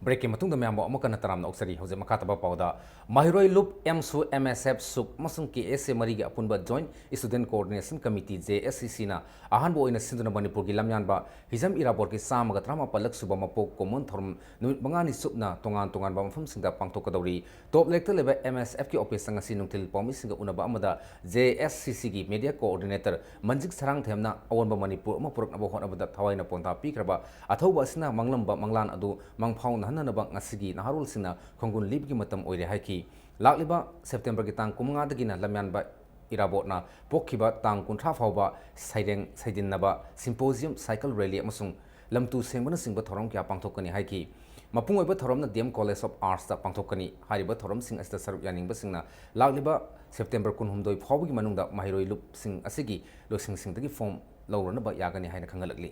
ꯕ꯭ꯔꯦꯛꯀꯤ ꯃꯇꯨꯡꯗ ꯃꯌꯥꯝꯕꯨ ꯑꯃꯨꯛ ꯍꯟꯅ ꯇꯔꯥꯝꯅ ꯑꯣꯛꯆꯔꯤ꯫ ꯍꯧꯖꯤꯛ ꯃꯈꯥ ꯇꯥꯕ ꯄꯥꯎꯗ, ꯃꯍꯩꯔꯣꯏ ꯂꯨꯞ, ꯑꯦꯝꯁꯨ, ꯑꯦꯝ ꯑꯦꯁ ꯑꯦꯐ, ꯁꯨꯛ ꯑꯃꯁꯨꯡ ꯀꯦ ꯑꯦꯁ ꯑꯦ ꯃꯔꯤꯒꯤ ꯑꯄꯨꯟꯕ joint student coordination committee, J S C ꯁꯤꯅ ꯑꯍꯥꯟꯕ ꯑꯣꯏꯅ ꯁꯤꯟꯗꯨꯅ ꯃꯅꯤꯄꯨꯔꯒꯤ ꯂꯝꯌꯥꯟꯕ ꯍꯤꯖꯝ ꯏꯔꯥꯕꯣꯠꯀꯤ ꯆꯥꯝꯃꯒ ꯇꯔꯥꯃꯥꯄꯜꯂꯛ ꯁꯨꯕ ꯃꯄꯣꯛ ꯀꯨꯝꯑꯣꯟ ꯊꯧꯔꯝ ꯅꯨꯃꯤꯠ ꯃꯉꯥꯅꯤ ꯆꯨꯞꯅ ꯇꯣꯉꯥꯟ ꯇꯣꯉꯥꯟꯕ ꯃꯐꯝꯁꯤꯡꯗ ꯄꯥꯡꯊꯣꯛꯀꯗꯧꯔꯤ꯫ ꯇꯣꯞ ꯂꯦꯛꯇ ꯂꯩꯕ ꯑꯦꯝ ꯑꯦꯁ ꯑꯦꯐꯀꯤ ꯑꯣꯐꯤꯁꯇ ꯉꯁꯤ ꯅꯨꯡꯊꯤꯜ ꯄꯥꯎꯃꯤꯁꯤꯡꯒ ꯎꯅꯕ ꯑꯃꯗ ꯖꯦ ꯑꯦꯁ ꯁꯤ ꯁꯤꯒꯤ ꯃꯦꯗꯤꯌꯥ ꯀꯣꯑꯣꯔꯗꯤꯅꯦꯇꯔ ꯃꯟꯖꯤꯛ ꯁꯔꯥꯡꯊꯦꯝꯅ ꯑꯑꯣꯟꯕ ꯃꯅꯤꯄꯨꯔ ꯑꯃ ꯄꯨꯔꯛꯅꯕ ꯍꯣꯠꯅꯕꯗ ꯊꯋꯥꯏꯅ ꯄꯣꯟꯊꯥ ꯄꯤꯈ꯭ꯔꯕ ꯑꯊꯧꯕ ꯑꯁꯤꯅ ꯃꯪꯂꯝꯕ ꯃꯪꯂꯥꯟ ꯑꯗꯨ ꯃꯪꯐꯥꯎꯅꯍꯟꯅꯅꯕ ꯉꯁꯤꯒꯤ ꯅꯍꯥꯔꯣꯜꯁꯤꯡꯅ ꯈꯣꯡꯒꯨꯟ ꯂꯤꯕꯒꯤ ꯃꯇꯝ ꯑꯣꯏꯔꯦ ꯍꯥꯏꯈꯤ꯫ ꯂꯥꯛꯂꯤꯕ ꯁꯦꯞꯇꯦꯝꯕꯔꯒꯤ ꯇꯥꯡ ꯀꯨꯟꯃꯉꯥꯗꯒꯤꯅ ꯂꯝꯌꯥꯟꯕ ꯏꯔꯥꯕꯣꯠꯅ ꯄꯣꯛꯈꯤꯕ ꯇꯥꯡ ꯀꯨꯟꯊ꯭ꯔꯥ ꯐꯥꯎꯕ ꯁꯩꯔꯦꯡ ꯁꯩꯗꯤꯟꯅꯕ, ꯁꯤꯝꯄꯣꯖꯤꯌꯝ, ꯁꯥꯏꯀꯜ ꯔꯦꯂꯤ ꯑꯃꯁꯨꯡ ꯂꯝꯇꯨ ꯁꯦꯡꯕꯅꯆꯤꯡꯕ ꯊꯧꯔꯝ ꯀꯌꯥ ꯄꯥꯡꯊꯣꯛꯀꯅꯤ ꯍꯥꯏꯈꯤ꯫ ꯃꯄꯨꯡ ꯑꯣꯏꯕ ꯊꯧꯔꯝꯅ ꯗꯤ ꯑꯦꯝ ꯀꯣꯂꯦꯖ ꯑꯣꯐ ꯑꯥꯔꯠꯁꯇ ꯄꯥꯡꯊꯣꯛꯀꯅꯤ꯫ ꯍꯥꯏꯔꯤꯕ ꯊꯧꯔꯝꯁꯤꯡ ꯑꯁꯤꯗ ꯁꯔꯨꯛ ꯌꯥꯅꯤꯡꯕꯁꯤꯡꯅ ꯂꯥꯛꯂꯤꯕ ꯁꯦꯞꯇꯦꯝꯕꯔ ꯀꯨꯟꯍꯨꯝꯗꯣꯏ ꯐꯥꯎꯕꯒꯤ ꯃꯅꯨꯡꯗ ꯃꯍꯩꯔꯣꯏ ꯂꯨꯞꯁꯤꯡ ꯑꯁꯤꯒꯤ ꯂꯣꯏꯁꯪꯁꯤꯡꯗꯒꯤ ꯐꯣꯝ ꯂꯧꯔꯨꯅꯕ ꯌꯥꯒꯅꯤ ꯍꯥꯏꯅ ꯈꯪꯍꯜꯂꯛꯂꯤ꯫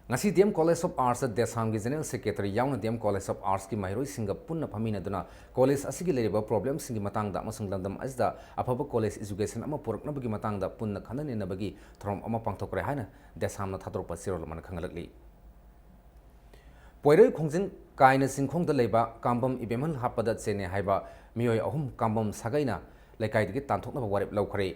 ꯉꯁꯤ ꯗꯤ ꯑꯦꯝ ꯀꯣꯂꯦꯖ ꯑꯣꯐ ꯑꯥꯔꯠꯁꯇ ꯗꯦꯁꯥꯝꯒꯤ ꯖꯦꯅꯔꯦꯜ ꯁꯦꯀ꯭ꯔꯦꯇꯔꯤ ꯌꯥꯎꯅ ꯗꯤ ꯑꯦꯝ ꯀꯣꯂꯦꯖ ꯑꯣꯐ ꯑꯥꯔꯠꯁꯀꯤ ꯃꯍꯩꯔꯣꯏꯁꯤꯡꯒ ꯄꯨꯟꯅ ꯐꯝꯃꯤꯟꯅꯗꯨꯅ ꯀꯣꯂꯦꯖ ꯑꯁꯤꯒꯤ ꯂꯩꯔꯤꯕ ꯄ꯭ꯔꯣꯕ꯭ꯂꯦꯝꯁꯤꯡꯒꯤ ꯃꯇꯥꯡꯗ ꯑꯃꯁꯨꯡ ꯂꯝꯗꯝ ꯑꯁꯤꯗ ꯑꯐꯕ ꯀꯣꯂꯦꯖ ꯏꯖꯨꯀꯦꯁꯟ ꯑꯃ ꯄꯨꯔꯛꯅꯕꯒꯤ ꯃꯇꯥꯡꯗ ꯄꯨꯟꯅ ꯈꯟꯅ ꯅꯩꯅꯕꯒꯤ ꯊꯧꯔꯝ ꯑꯃ ꯄꯥꯡꯊꯣꯛꯈ꯭ꯔꯦ ꯍꯥꯏꯅ ꯗꯦꯁꯥꯝꯅ ꯊꯥꯗꯣꯔꯛꯄ ꯆꯦꯔꯣꯜ ꯑꯃꯅ ꯈꯪꯍꯜꯂꯛꯂꯤ꯫ ꯄꯣꯏꯔꯩ ꯈꯣꯡꯖꯤꯟ ꯀꯥꯏꯅ ꯆꯤꯡꯈꯣꯡꯗ ꯂꯩꯕ ꯀꯥꯝꯕꯝ ꯏꯕꯦꯝꯍꯜ ꯍꯥꯠꯄꯗ ꯆꯦꯟꯅꯩ ꯍꯥꯏꯕ ꯃꯤꯑꯣꯏ ꯑꯍꯨꯝ ꯀꯥꯝꯕꯝ ꯁꯥꯒꯩꯅ ꯂꯩꯀꯥꯏꯗꯒꯤ ꯇꯥꯟꯊꯣꯛꯅꯕ ꯋꯥꯔꯦꯞ ꯂꯧꯈ꯭ꯔꯦ꯫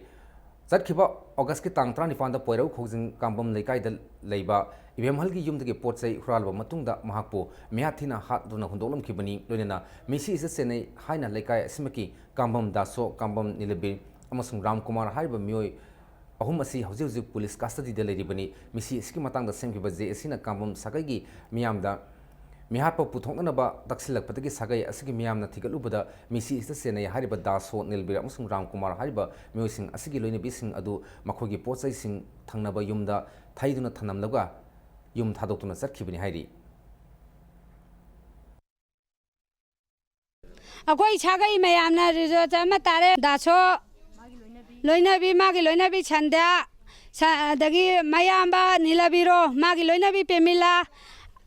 ꯆꯠꯈꯤꯕ ꯑꯣꯒꯁꯀꯤ ꯇꯥꯡ ꯇꯔꯥꯅꯤꯄꯥꯟꯗ ꯄꯣꯏꯔꯧ ꯈꯣꯡꯖꯤꯡ ꯀꯥꯝꯕꯝ ꯂꯩꯀꯥꯏꯗ ꯂꯩꯕ ꯏꯕꯦꯝꯍꯜꯒꯤ ꯌꯨꯝꯗꯒꯤ ꯄꯣꯠ ꯆꯩ ꯍꯨꯔꯥꯜꯂꯕ ꯃꯇꯨꯡꯗ ꯃꯍꯥꯛꯄꯨ ꯃꯤꯍꯥꯠ ꯊꯤꯅ ꯍꯥꯠꯇꯨꯅ ꯍꯨꯟꯗꯣꯛꯂꯝꯈꯤꯕꯅꯤ꯫ ꯂꯣꯏꯅꯅ ꯃꯤꯁꯤ ꯑꯁꯤꯗ ꯆꯦꯟꯅꯩ ꯍꯥꯏꯅ ꯂꯩꯀꯥꯏ ꯑꯁꯤꯃꯛꯀꯤ ꯀꯥꯝꯕꯝ ꯗꯥꯁꯣ, ꯀꯥꯝꯕꯝ ꯅꯤꯂꯕꯤꯔ ꯑꯃꯁꯨꯡ ꯔꯥꯝꯀꯨꯃꯥꯔ ꯍꯥꯏꯔꯤꯕ ꯃꯤꯑꯣꯏ ꯑꯍꯨꯝ ꯑꯁꯤ ꯍꯧꯖꯤꯛ ꯍꯧꯖꯤꯛ ꯄꯨꯂꯤꯁ ꯀꯁꯇꯗꯤꯗ ꯂꯩꯔꯤꯕꯅꯤ꯫ ꯃꯤꯁꯤ ꯑꯁꯤꯒꯤ ꯃꯇꯥꯡꯗ ꯁꯦꯝꯈꯤꯕ ꯖꯦ ꯑꯦꯁꯤꯅ ꯀꯥꯝꯕꯝ ꯁꯥꯒꯩꯒꯤ ꯃꯤꯌꯥꯝꯗ ꯃꯤꯍꯥꯠꯄ ꯄꯨꯊꯣꯛꯅꯅꯕ ꯇꯛꯁꯤꯜꯂꯛꯄꯗꯒꯤ ꯁꯥꯒꯩ ꯑꯁꯤꯒꯤ ꯃꯤꯌꯥꯝꯅ ꯊꯤꯒꯠꯂꯨꯕꯗ ꯃꯤꯁꯤ ꯑꯁꯤꯗ ꯆꯦꯟꯅꯩ ꯍꯥꯏꯔꯤꯕ ꯗꯥꯁꯣ, ꯅꯤꯜꯕꯤꯔ ꯑꯃꯁꯨꯡ ꯔꯥꯝꯀꯨꯃꯥꯔ ꯍꯥꯏꯔꯤꯕ ꯃꯤꯑꯣꯏꯁꯤꯡ ꯑꯁꯤꯒꯤ ꯂꯣꯏꯅꯕꯤꯁꯤꯡ ꯑꯗꯨ ꯃꯈꯣꯏꯒꯤ ꯄꯣꯠ ꯆꯩꯁꯤꯡ ꯊꯪꯅꯕ ꯌꯨꯝꯗ ꯊꯩꯗꯨꯅ ꯊꯝꯂꯝꯂꯒ ꯌꯨꯝ ꯊꯥꯗꯣꯛꯇꯨꯅ ꯆꯠꯈꯤꯕꯅꯤ ꯍꯥꯏꯔꯤ꯫ ꯑꯩꯈꯣꯏ ꯁꯥꯒꯩ ꯃꯌꯥꯝꯅ ꯔꯤꯖꯣꯔꯠ ꯑꯃ ꯇꯥꯔꯦ꯫ ꯗꯥꯁꯣ, ꯂꯣꯏꯅꯕꯤ, ꯃꯥꯒꯤ ꯂꯣꯏꯅꯕꯤ ꯁꯟꯗ꯭ꯌꯥ, ꯁ-, ꯑꯗꯒꯤ ꯃꯌꯥꯝꯕ ꯅꯤꯂꯕꯤꯔꯣ, ꯃꯥꯒꯤ ꯂꯣꯏꯅꯕꯤ ꯄꯦꯃꯤꯂꯥ,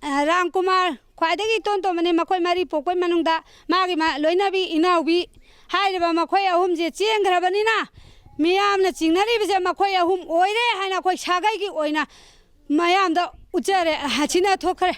ꯑ, ꯔꯥꯝꯀꯨꯃꯥꯔ, ꯈ꯭ꯋꯥꯏꯗꯒꯤ ꯏꯇꯣꯟ ꯇꯣꯟꯕꯅꯤ ꯃꯈꯣꯏ ꯃꯔꯤ ꯄꯣꯛꯄꯩ ꯃꯅꯨꯡꯗ꯫ ꯃꯥꯒꯤ ꯃ-, ꯂꯣꯏꯅꯕꯤ ꯏꯅꯥꯎꯕꯤ ꯍꯥꯏꯔꯤꯕ ꯃꯈꯣꯏ ꯑꯍꯨꯝꯁꯦ ꯆꯦꯟꯈ꯭ꯔꯕꯅꯤꯅ, ꯃꯤꯌꯥꯝꯅ ꯆꯤꯡꯅꯔꯤꯕꯁꯦ ꯃꯈꯣꯏ ꯑꯍꯨꯝ ꯑꯣꯏꯔꯦ ꯍꯥꯏꯅ ꯑꯩꯈꯣꯏ ꯁꯥꯒꯩꯒꯤ ꯑꯣꯏꯅ ꯃꯌꯥꯝꯗ ꯎꯠꯆꯔꯦ, ꯑꯁꯤꯅ ꯊꯣꯛꯈ꯭ꯔꯦ꯫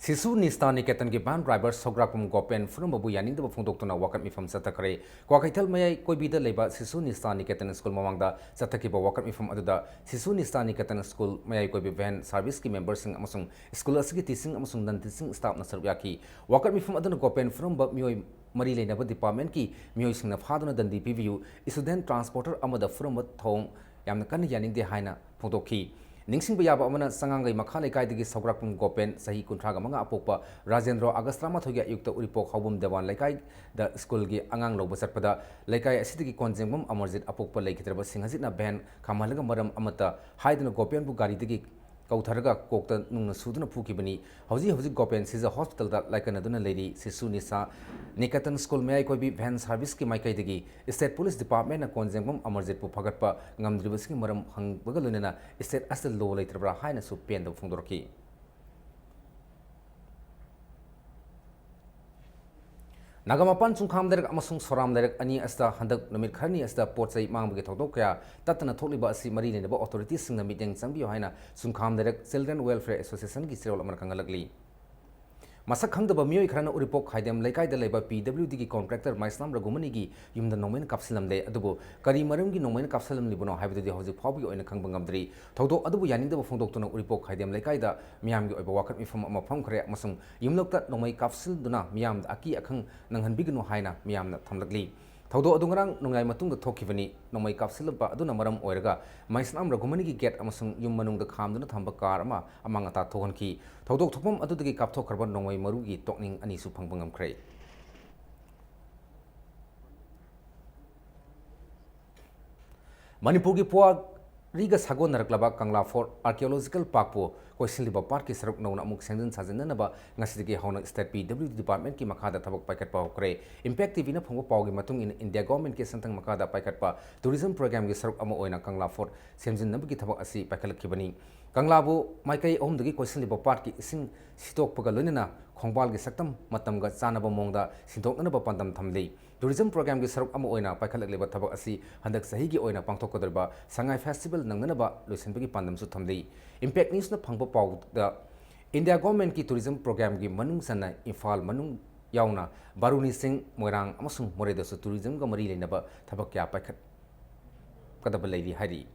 ꯁꯤꯁꯨ ꯅꯤꯁ꯭ꯇꯥ ꯅꯤꯀꯦꯇꯟꯒꯤ ꯚꯦꯟ ꯗ꯭ꯔꯥꯏꯚꯔ ꯁꯧꯒ꯭ꯔꯥꯛꯄꯝ ꯒꯣꯄꯦꯟ ꯐꯨꯔꯝꯕꯕꯨ ꯌꯥꯅꯤꯡꯗꯕ ꯐꯣꯡꯗꯣꯛꯇꯨꯅ ꯋꯥꯀꯠ ꯃꯤꯐꯝ ꯆꯠꯊꯈ꯭ꯔꯦ꯫ ꯀ꯭ꯋꯥꯀꯩꯊꯦꯜ ꯃꯌꯥꯏ ꯀꯣꯏꯕꯤꯗ ꯂꯩꯕ ꯁꯤꯁꯨ ꯅꯤꯁ꯭ꯇꯥ ꯅꯤꯀꯦꯇꯟ ꯁ꯭ꯀꯨꯜ ꯃꯃꯥꯡꯗ ꯆꯠꯊꯈꯤꯕ ꯋꯥꯀꯠ ꯃꯤꯐꯝ ꯑꯗꯨꯗ ꯁꯤꯁꯨ ꯅꯤꯁ꯭ꯇꯥ ꯅꯤꯀꯦꯇꯟ ꯁ꯭ꯀꯨꯜ ꯃꯌꯥꯏ ꯀꯣꯏꯕꯤ ꯚꯦꯟ ꯁꯥꯔꯚꯤꯁꯀꯤ ꯃꯦꯝꯕꯔꯁꯤꯡ ꯑꯃꯁꯨꯡ ꯁ꯭ꯀꯨꯜ ꯑꯁꯤꯒꯤ ꯇꯤꯆꯤꯡ ꯑꯃꯁꯨꯡ ꯅꯟ ꯇꯤꯆꯤꯡ ꯁ꯭ꯇꯥꯐꯅ ꯁꯔꯨꯛ ꯌꯥꯈꯤ꯫ ꯋꯥꯀꯠ ꯃꯤꯐꯝ ꯑꯗꯨꯅ ꯒꯣꯄꯦꯟ ꯐꯨꯔꯝꯕ ꯃꯤꯑꯣꯏ ꯃꯔꯤ ꯂꯩꯅꯕ ꯗꯤꯄꯥꯔꯠꯃꯦꯟꯠꯀꯤ ꯃꯤꯑꯣꯏꯁꯤꯡꯅ ꯐꯥꯗꯨꯅ ꯗꯟꯗꯤ ꯄꯤꯕꯤꯌꯨ, ꯏꯁꯇꯨꯗꯦꯟꯠ ꯇ꯭ꯔꯥꯟꯁꯄꯣꯔꯇꯔ ꯑꯃꯗ ꯐꯨꯔꯝꯕ ꯊꯧꯑꯣꯡ ꯌꯥꯝꯅ ꯀꯟꯅ ꯌꯥꯅꯤꯡꯗꯦ ꯍꯥꯏꯅ ꯐꯣꯡꯗꯣꯛꯈꯤ꯫ ꯅꯤꯡꯁꯤꯡꯕ ꯌꯥꯕ ꯑꯃꯅ, ꯆꯉꯥꯡꯒꯩ ꯃꯈꯥ ꯂꯩꯀꯥꯏꯗꯒꯤ ꯁꯧꯒ꯭ꯔꯥꯛꯄꯝ ꯒꯣꯄꯦꯟ, ꯆꯍꯤ ꯀꯨꯟꯊ꯭ꯔꯥꯒ ꯃꯉꯥ ꯑꯄꯣꯛꯄ ꯔꯥꯖꯦꯟꯗ꯭ꯔꯣ, ꯑꯥꯒꯁ ꯇꯔꯥꯃꯥꯊꯣꯏꯒꯤ ꯑꯌꯨꯛꯇ ꯎꯔꯤꯄꯣꯛ ꯍꯥꯎꯕꯝ ꯗꯦꯋꯥꯟ ꯂꯩꯀꯥꯏꯗ ꯁ꯭ꯀꯨꯜꯒꯤ ꯑꯉꯥꯡ ꯂꯧꯕ ꯆꯠꯄꯗ, ꯂꯩꯀꯥꯏ ꯑꯁꯤꯗꯒꯤ ꯀꯣꯟꯖꯦꯡꯕꯝ ꯑꯃꯔꯖꯤꯠ ꯑꯄꯣꯛꯄ ꯂꯩꯈꯤꯗ꯭ꯔꯕ ꯁꯤꯡꯍꯖꯤꯠꯅ ꯚꯦꯟ ꯈꯥꯝꯍꯜꯂꯒ ꯃꯔꯝ ꯑꯃꯠꯇ ꯍꯥꯏꯗꯅ ꯒꯣꯄꯦꯟꯕꯨ ꯒꯥꯔꯤꯗꯒꯤ ꯀꯧꯊꯔꯒ ꯀꯣꯛꯇ ꯅꯨꯡꯅ ꯁꯨꯗꯨꯅ ꯐꯨꯈꯤꯕꯅꯤ꯫ ꯍꯧꯖꯤꯛ ꯍꯧꯖꯤꯛ ꯒꯣꯄꯦꯟ ꯁꯤꯖ ꯍꯣꯁꯄꯤꯇꯥꯜꯗ ꯂꯥꯏꯀꯠꯅꯗꯨꯅ ꯂꯩꯔꯤ꯫ ꯁꯤꯁꯨ ꯅꯤꯁꯥ ꯅꯤꯀꯦꯇꯟ ꯁ꯭ꯀꯨꯜ ꯃꯌꯥꯏ ꯀꯣꯏꯕꯤ ꯚꯦꯟ ꯁꯥꯔꯚꯤꯁꯀꯤ ꯃꯥꯏꯀꯩꯗꯒꯤ ꯁ꯭ꯇꯦꯠ ꯄꯨꯂꯤꯁ ꯗꯤꯄꯥꯔꯠꯃꯦꯟꯠꯅ ꯀꯣꯟꯖꯦꯡꯕꯝ ꯑꯃꯔꯖꯤꯠꯄꯨ ꯐꯥꯒꯠꯄ ꯉꯝꯗ꯭ꯔꯤꯕꯁꯤꯒꯤ ꯃꯔꯝ ꯍꯪꯕꯒ ꯂꯣꯏꯅꯅ ꯁ꯭ꯇꯦꯠ ꯑꯁꯤꯗ ꯂꯣ ꯂꯩꯇ꯭ꯔꯕ꯭ꯔꯥ ꯍꯥꯏꯅꯁꯨ ꯄꯦꯟꯗꯕ ꯐꯣꯡꯗꯣꯔꯛꯈꯤ꯫ ꯅꯥꯒꯥꯃꯄꯥꯟ ꯆꯨꯡꯈꯥꯝ ꯂꯩꯔꯛ ꯑꯃꯁꯨꯡ ꯁꯣꯔꯥꯝ ꯂꯩꯔꯛ ꯑꯅꯤ ꯑꯁꯤꯗ ꯍꯟꯗꯛ ꯅꯨꯃꯤꯠ ꯈꯔꯅꯤ ꯑꯁꯤꯗ ꯄꯣꯠ ꯆꯩ ꯃꯥꯡꯕꯒꯤ ꯊꯧꯗꯣꯛ ꯀꯌꯥ ꯇꯠꯇꯅ ꯊꯣꯛꯂꯤꯕ ꯑꯁꯤ ꯃꯔꯤ ꯂꯩꯅꯕ ꯑꯣꯊꯣꯔꯤꯇꯤꯁꯤꯡꯅ ꯃꯤꯠꯌꯦꯡ ꯆꯪꯕꯤꯌꯨ ꯍꯥꯏꯅ ꯆꯨꯡꯈꯥꯝ ꯂꯩꯔꯛ ꯆꯤꯜꯗ꯭ꯔꯦꯟ ꯋꯦꯜꯐꯤꯌꯔ ꯑꯦꯁꯣꯁꯤꯌꯦꯁꯟꯒꯤ ꯆꯦꯔꯣꯜ ꯑꯃꯅ ꯈꯪꯍꯜꯂꯛꯂꯤ꯫ ꯃꯁꯛ ꯈꯪꯗꯕ ꯃꯤꯑꯣꯏ ꯈꯔꯅ ꯎꯔꯤꯄꯣꯛ ꯈꯥꯏꯗꯦꯝ ꯂꯩꯀꯥꯏꯗ ꯂꯩꯕ ꯄꯤ ꯗꯕ꯭ꯂꯤꯎ ꯗꯤꯒꯤ ꯀꯣꯟꯇ꯭ꯔꯦꯛꯇꯔ ꯃꯩꯁꯅꯥꯝ ꯔꯘꯨꯃꯅꯤꯒꯤ ꯌꯨꯝꯗ ꯅꯣꯡꯃꯩꯅ ꯀꯥꯞꯁꯤꯜꯂꯝꯂꯦ꯫ ꯑꯗꯨꯕꯨ ꯀꯔꯤ ꯃꯔꯝꯒꯤ ꯅꯣꯡꯃꯩꯅ ꯀꯥꯞꯁꯤꯜꯂꯝꯂꯤꯕꯅꯣ ꯍꯥꯏꯕꯗꯨꯗꯤ ꯍꯧꯖꯤꯛ ꯐꯥꯎꯕꯒꯤ ꯑꯣꯏꯅ ꯈꯪꯕ ꯉꯝꯗ꯭ꯔꯤ꯫ ꯊꯧꯗꯣꯛ ꯑꯗꯨꯕꯨ ꯌꯥꯅꯤꯡꯗꯕ ꯐꯣꯡꯗꯣꯛꯇꯨꯅ ꯎꯔꯤꯄꯣꯛ ꯈꯥꯏꯗꯦꯝ ꯂꯩꯀꯥꯏꯗ ꯃꯤꯌꯥꯝꯒꯤ ꯑꯣꯏꯕ ꯋꯥꯀꯠ ꯃꯤꯐꯝ ꯑꯃ ꯐꯝꯈ꯭ꯔꯦ ꯑꯃꯁꯨꯡ ꯌꯨꯝꯂꯛꯇ ꯅꯣꯡꯃꯩ ꯀꯥꯞꯁꯤꯟꯗꯨꯅ ꯃꯤꯌꯥꯝꯗ ꯑꯀꯤ ꯑꯈꯪ ꯅꯪꯍꯟꯕꯤꯒꯅꯨ ꯍꯥꯏꯅ ꯃꯤꯌꯥꯝꯅ ꯊꯝꯂꯛꯂꯤ꯫ ꯊꯧꯗꯣꯛ ꯑꯗꯨ ꯉꯔꯥꯡ ꯅꯣꯡꯌꯥꯏ ꯃꯇꯨꯡꯗ ꯊꯣꯛꯈꯤꯕꯅꯤ꯫ ꯅꯣꯡꯃꯩ ꯀꯥꯞꯁꯤꯜꯂꯛꯄ ꯑꯗꯨꯅ ꯃꯔꯝ ꯑꯣꯏꯔꯒ ꯃꯩꯁꯅꯥꯝ ꯔꯘꯨꯃꯅꯤꯒꯤ ꯒꯦꯠ ꯑꯃꯁꯨꯡ ꯌꯨꯝ ꯃꯅꯨꯡꯗ ꯈꯥꯝꯗꯨꯅ ꯊꯝꯕ ꯀꯥꯔ ꯑꯃ ꯑꯃꯥꯡ ꯑꯇꯥ ꯊꯣꯛꯍꯟꯈꯤ꯫ ꯊꯧꯗꯣꯛ ꯊꯣꯛꯐꯝ ꯑꯗꯨꯗꯒꯤ ꯀꯥꯞꯊꯣꯛꯈ꯭ꯔꯕ ꯅꯣꯡꯃꯩ ꯃꯔꯨꯒꯤ ꯇꯣꯛꯅꯤꯡ ꯑꯅꯤꯁꯨ ꯐꯪꯕ ꯉꯝꯈ꯭ꯔꯦ꯫ ꯃꯅꯤꯄꯨꯔꯒꯤ ꯄꯨꯋꯥꯔꯤꯒ ꯁꯥꯒꯣꯟꯅꯔꯛꯂꯕ ꯀꯪꯂꯥ ꯐꯣꯔꯠ ꯑꯥꯔꯀꯤꯑꯣꯂꯣꯖꯤꯀꯦꯜ ꯄꯥꯔꯛꯄꯨ ꯀꯣꯏꯁꯤꯜꯂꯤꯕ ꯄꯥꯔꯛꯀꯤ ꯁꯔꯨꯛ ꯅꯧꯅ ꯑꯃꯨꯛ ꯁꯦꯝꯖꯤꯟ ꯁꯥꯖꯤꯟꯅꯅꯕ ꯉꯁꯤꯗꯒꯤ ꯍꯧꯅ ꯁ꯭ꯇꯦꯠ ꯄꯤ ꯗꯕ꯭ꯂꯤꯎ ꯗꯤ ꯗꯤꯄꯥꯔꯠꯃꯦꯟꯠꯀꯤ ꯃꯈꯥꯗ ꯊꯕꯛ ꯄꯥꯏꯈꯠꯄ ꯍꯧꯈ꯭ꯔꯦ꯫ ꯏꯝꯄꯦꯛ ꯇꯤ ꯚꯤꯅ ꯐꯪꯕ ꯄꯥꯎꯒꯤ ꯃꯇꯨꯡ ꯏꯟꯅ, ꯏꯟꯗꯤꯌꯥ ꯒꯣꯚꯔꯟꯃꯦꯟꯠꯀꯤ ꯁꯦꯟꯊꯪ ꯃꯈꯥꯗ ꯄꯥꯏꯈꯠꯄ ꯇꯨꯔꯤꯖꯝ ꯄ꯭ꯔꯣꯒ꯭ꯔꯥꯝꯒꯤ ꯁꯔꯨꯛ ꯑꯃ ꯑꯣꯏꯅ ꯀꯪꯂꯥ ꯐꯣꯔꯠ ꯁꯦꯝꯖꯤꯟꯅꯕꯒꯤ ꯊꯕꯛ ꯑꯁꯤ ꯄꯥꯏꯈꯠꯂꯛꯈꯤꯕꯅꯤ꯫ ꯀꯪꯂꯥꯕꯨ ꯃꯥꯏꯀꯩ ꯑꯍꯨꯝꯗꯒꯤ ꯀꯣꯏꯁꯤꯜꯂꯤꯕ ꯄꯥꯔꯛꯀꯤ ꯏꯁꯤꯡ ꯁꯤꯠꯇꯣꯛꯄꯒ ꯂꯣꯏꯅꯅ ꯈꯣꯡꯕꯥꯜꯒꯤ ꯁꯛꯇꯝ ꯃꯇꯝꯒ ꯆꯥꯟꯅꯕ ꯃꯑꯣꯡꯗ ꯁꯤꯟꯗꯣꯛꯅꯅꯕ ꯄꯥꯟꯗꯝ ꯊꯝꯂꯤ꯫ ꯇꯨꯔꯤꯖꯝ ꯄ꯭ꯔꯣꯒ꯭ꯔꯥꯝꯒꯤ ꯁꯔꯨꯛ ꯑꯃ ꯑꯣꯏꯅ ꯄꯥꯏꯈꯠꯂꯛꯂꯤꯕ ꯊꯕꯛ ꯑꯁꯤ ꯍꯟꯗꯛ ꯆꯍꯤꯒꯤ ꯑꯣꯏꯅ ꯄꯥꯡꯊꯣꯛꯀꯗꯧꯔꯤꯕ ꯁꯉꯥꯏ ꯐꯦꯁꯇꯤꯚꯦꯜ ꯅꯪꯅꯅꯕ ꯂꯣꯏꯁꯤꯟꯕꯒꯤ ꯄꯥꯟꯗꯝꯁꯨ ꯊꯝꯂꯤ꯫ ꯏꯝꯄꯦꯛ ꯅ꯭ꯌꯨꯁꯅ ꯐꯪꯕ ꯄꯥꯎꯗ, ꯏꯟꯗꯤꯌꯥ ꯒꯣꯚꯔꯟꯃꯦꯟꯠꯀꯤ ꯇꯨꯔꯤꯖꯝ ꯄ꯭ꯔꯣꯒ꯭ꯔꯥꯝꯒꯤ ꯃꯅꯨꯡ ꯆꯟꯅ ꯏꯝꯐꯥꯜ ꯃꯅꯨꯡ ꯌꯥꯎꯅ ꯕꯥꯔꯨꯅꯤ ꯆꯤꯡ, ꯃꯣꯏꯔꯥꯡ ꯑꯃꯁꯨꯡ ꯃꯣꯔꯦꯗꯁꯨ ꯇꯨꯔꯤꯖꯝꯒ ꯃꯔꯤ ꯂꯩꯅꯕ ꯊꯕꯛ ꯀꯌꯥ ꯄꯥꯏꯈꯠꯀꯗꯕ ꯂꯩꯔꯤ ꯍꯥꯏꯔꯤ꯫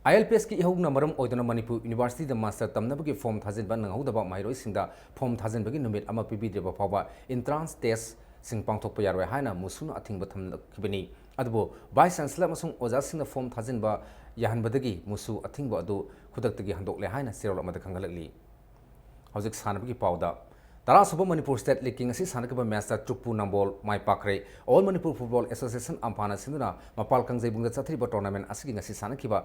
ꯑꯥꯏ ꯑꯦꯜ ꯄꯤ ꯑꯦꯁꯀꯤ ꯏꯍꯧꯅ ꯃꯔꯝ ꯑꯣꯏꯗꯨꯅ ꯃꯅꯤꯄꯨꯔ ꯌꯨꯅꯤꯚꯔꯁꯤꯇꯤꯗ ꯃꯥꯁꯇꯔ ꯇꯝꯅꯕꯒꯤ ꯐꯣꯔꯝ ꯊꯥꯖꯤꯟꯕ ꯅꯪꯍꯧꯗꯕ ꯃꯍꯩꯔꯣꯏꯁꯤꯡꯗ ꯐꯣꯔꯝ ꯊꯥꯖꯤꯟꯕꯒꯤ ꯅꯨꯃꯤꯠ ꯑꯃ ꯄꯤꯕꯤꯗ꯭ꯔꯤꯕ ꯐꯥꯎꯕ ꯏꯟꯇ꯭ꯔꯥꯟꯁ ꯇꯦꯁꯁꯤꯡ ꯄꯥꯡꯊꯣꯛꯄ ꯌꯥꯔꯣꯏ ꯍꯥꯏꯅ ꯃꯨꯁꯨꯅ ꯑꯊꯤꯡꯕ ꯊꯝꯂꯛꯈꯤꯕꯅꯤ꯫ ꯑꯗꯨꯕꯨ ꯚꯥꯏꯁ ꯆꯥꯟꯁꯦꯂꯔ ꯑꯃꯁꯨꯡ ꯑꯣꯖꯥꯁꯤꯡꯅ ꯐꯣꯔꯝ ꯊꯥꯖꯤꯟꯕ ꯌꯥꯍꯟꯕꯗꯒꯤ ꯃꯨꯁꯨ ꯑꯊꯤꯡꯕ ꯑꯗꯨ ꯈꯨꯗꯛꯇꯒꯤ ꯍꯟꯗꯣꯛꯂꯦ ꯍꯥꯏꯅ ꯆꯦꯔꯣꯜ ꯑꯃꯗ ꯈꯪꯍꯜꯂꯛꯂꯤ꯫ ꯍꯧꯖꯤꯛ ꯁꯥꯟꯅꯕꯒꯤ ꯄꯥꯎꯗ, ꯇꯔꯥꯁꯨꯕ ꯃꯅꯤꯄꯨꯔ ꯁ꯭ꯇꯦꯠ ꯂꯤꯒꯀꯤ ꯉꯁꯤ ꯁꯥꯟꯅꯈꯤꯕ ꯃꯦꯆꯇ ꯇ꯭ꯔꯨꯛꯄꯨ ꯅꯝꯕꯣꯜ ꯃꯥꯏ ꯄꯥꯛꯈ꯭ꯔꯦ꯫ ꯑꯣꯜ ꯃꯅꯤꯄꯨꯔ ꯐꯨꯠꯕꯣꯜ ꯑꯦꯁꯣꯁꯤꯌꯦꯁꯟ, ꯑꯝꯐꯥꯅ ꯁꯤꯟꯗꯨꯅ ꯃꯄꯥꯜ ꯀꯥꯡꯖꯩꯕꯨꯡꯗ ꯆꯠꯊꯔꯤꯕ ꯇꯣꯔꯅꯥꯃꯦꯟꯠ ꯑꯁꯤꯒꯤ ꯉꯁꯤ ꯁꯥꯟꯅꯈꯤꯕ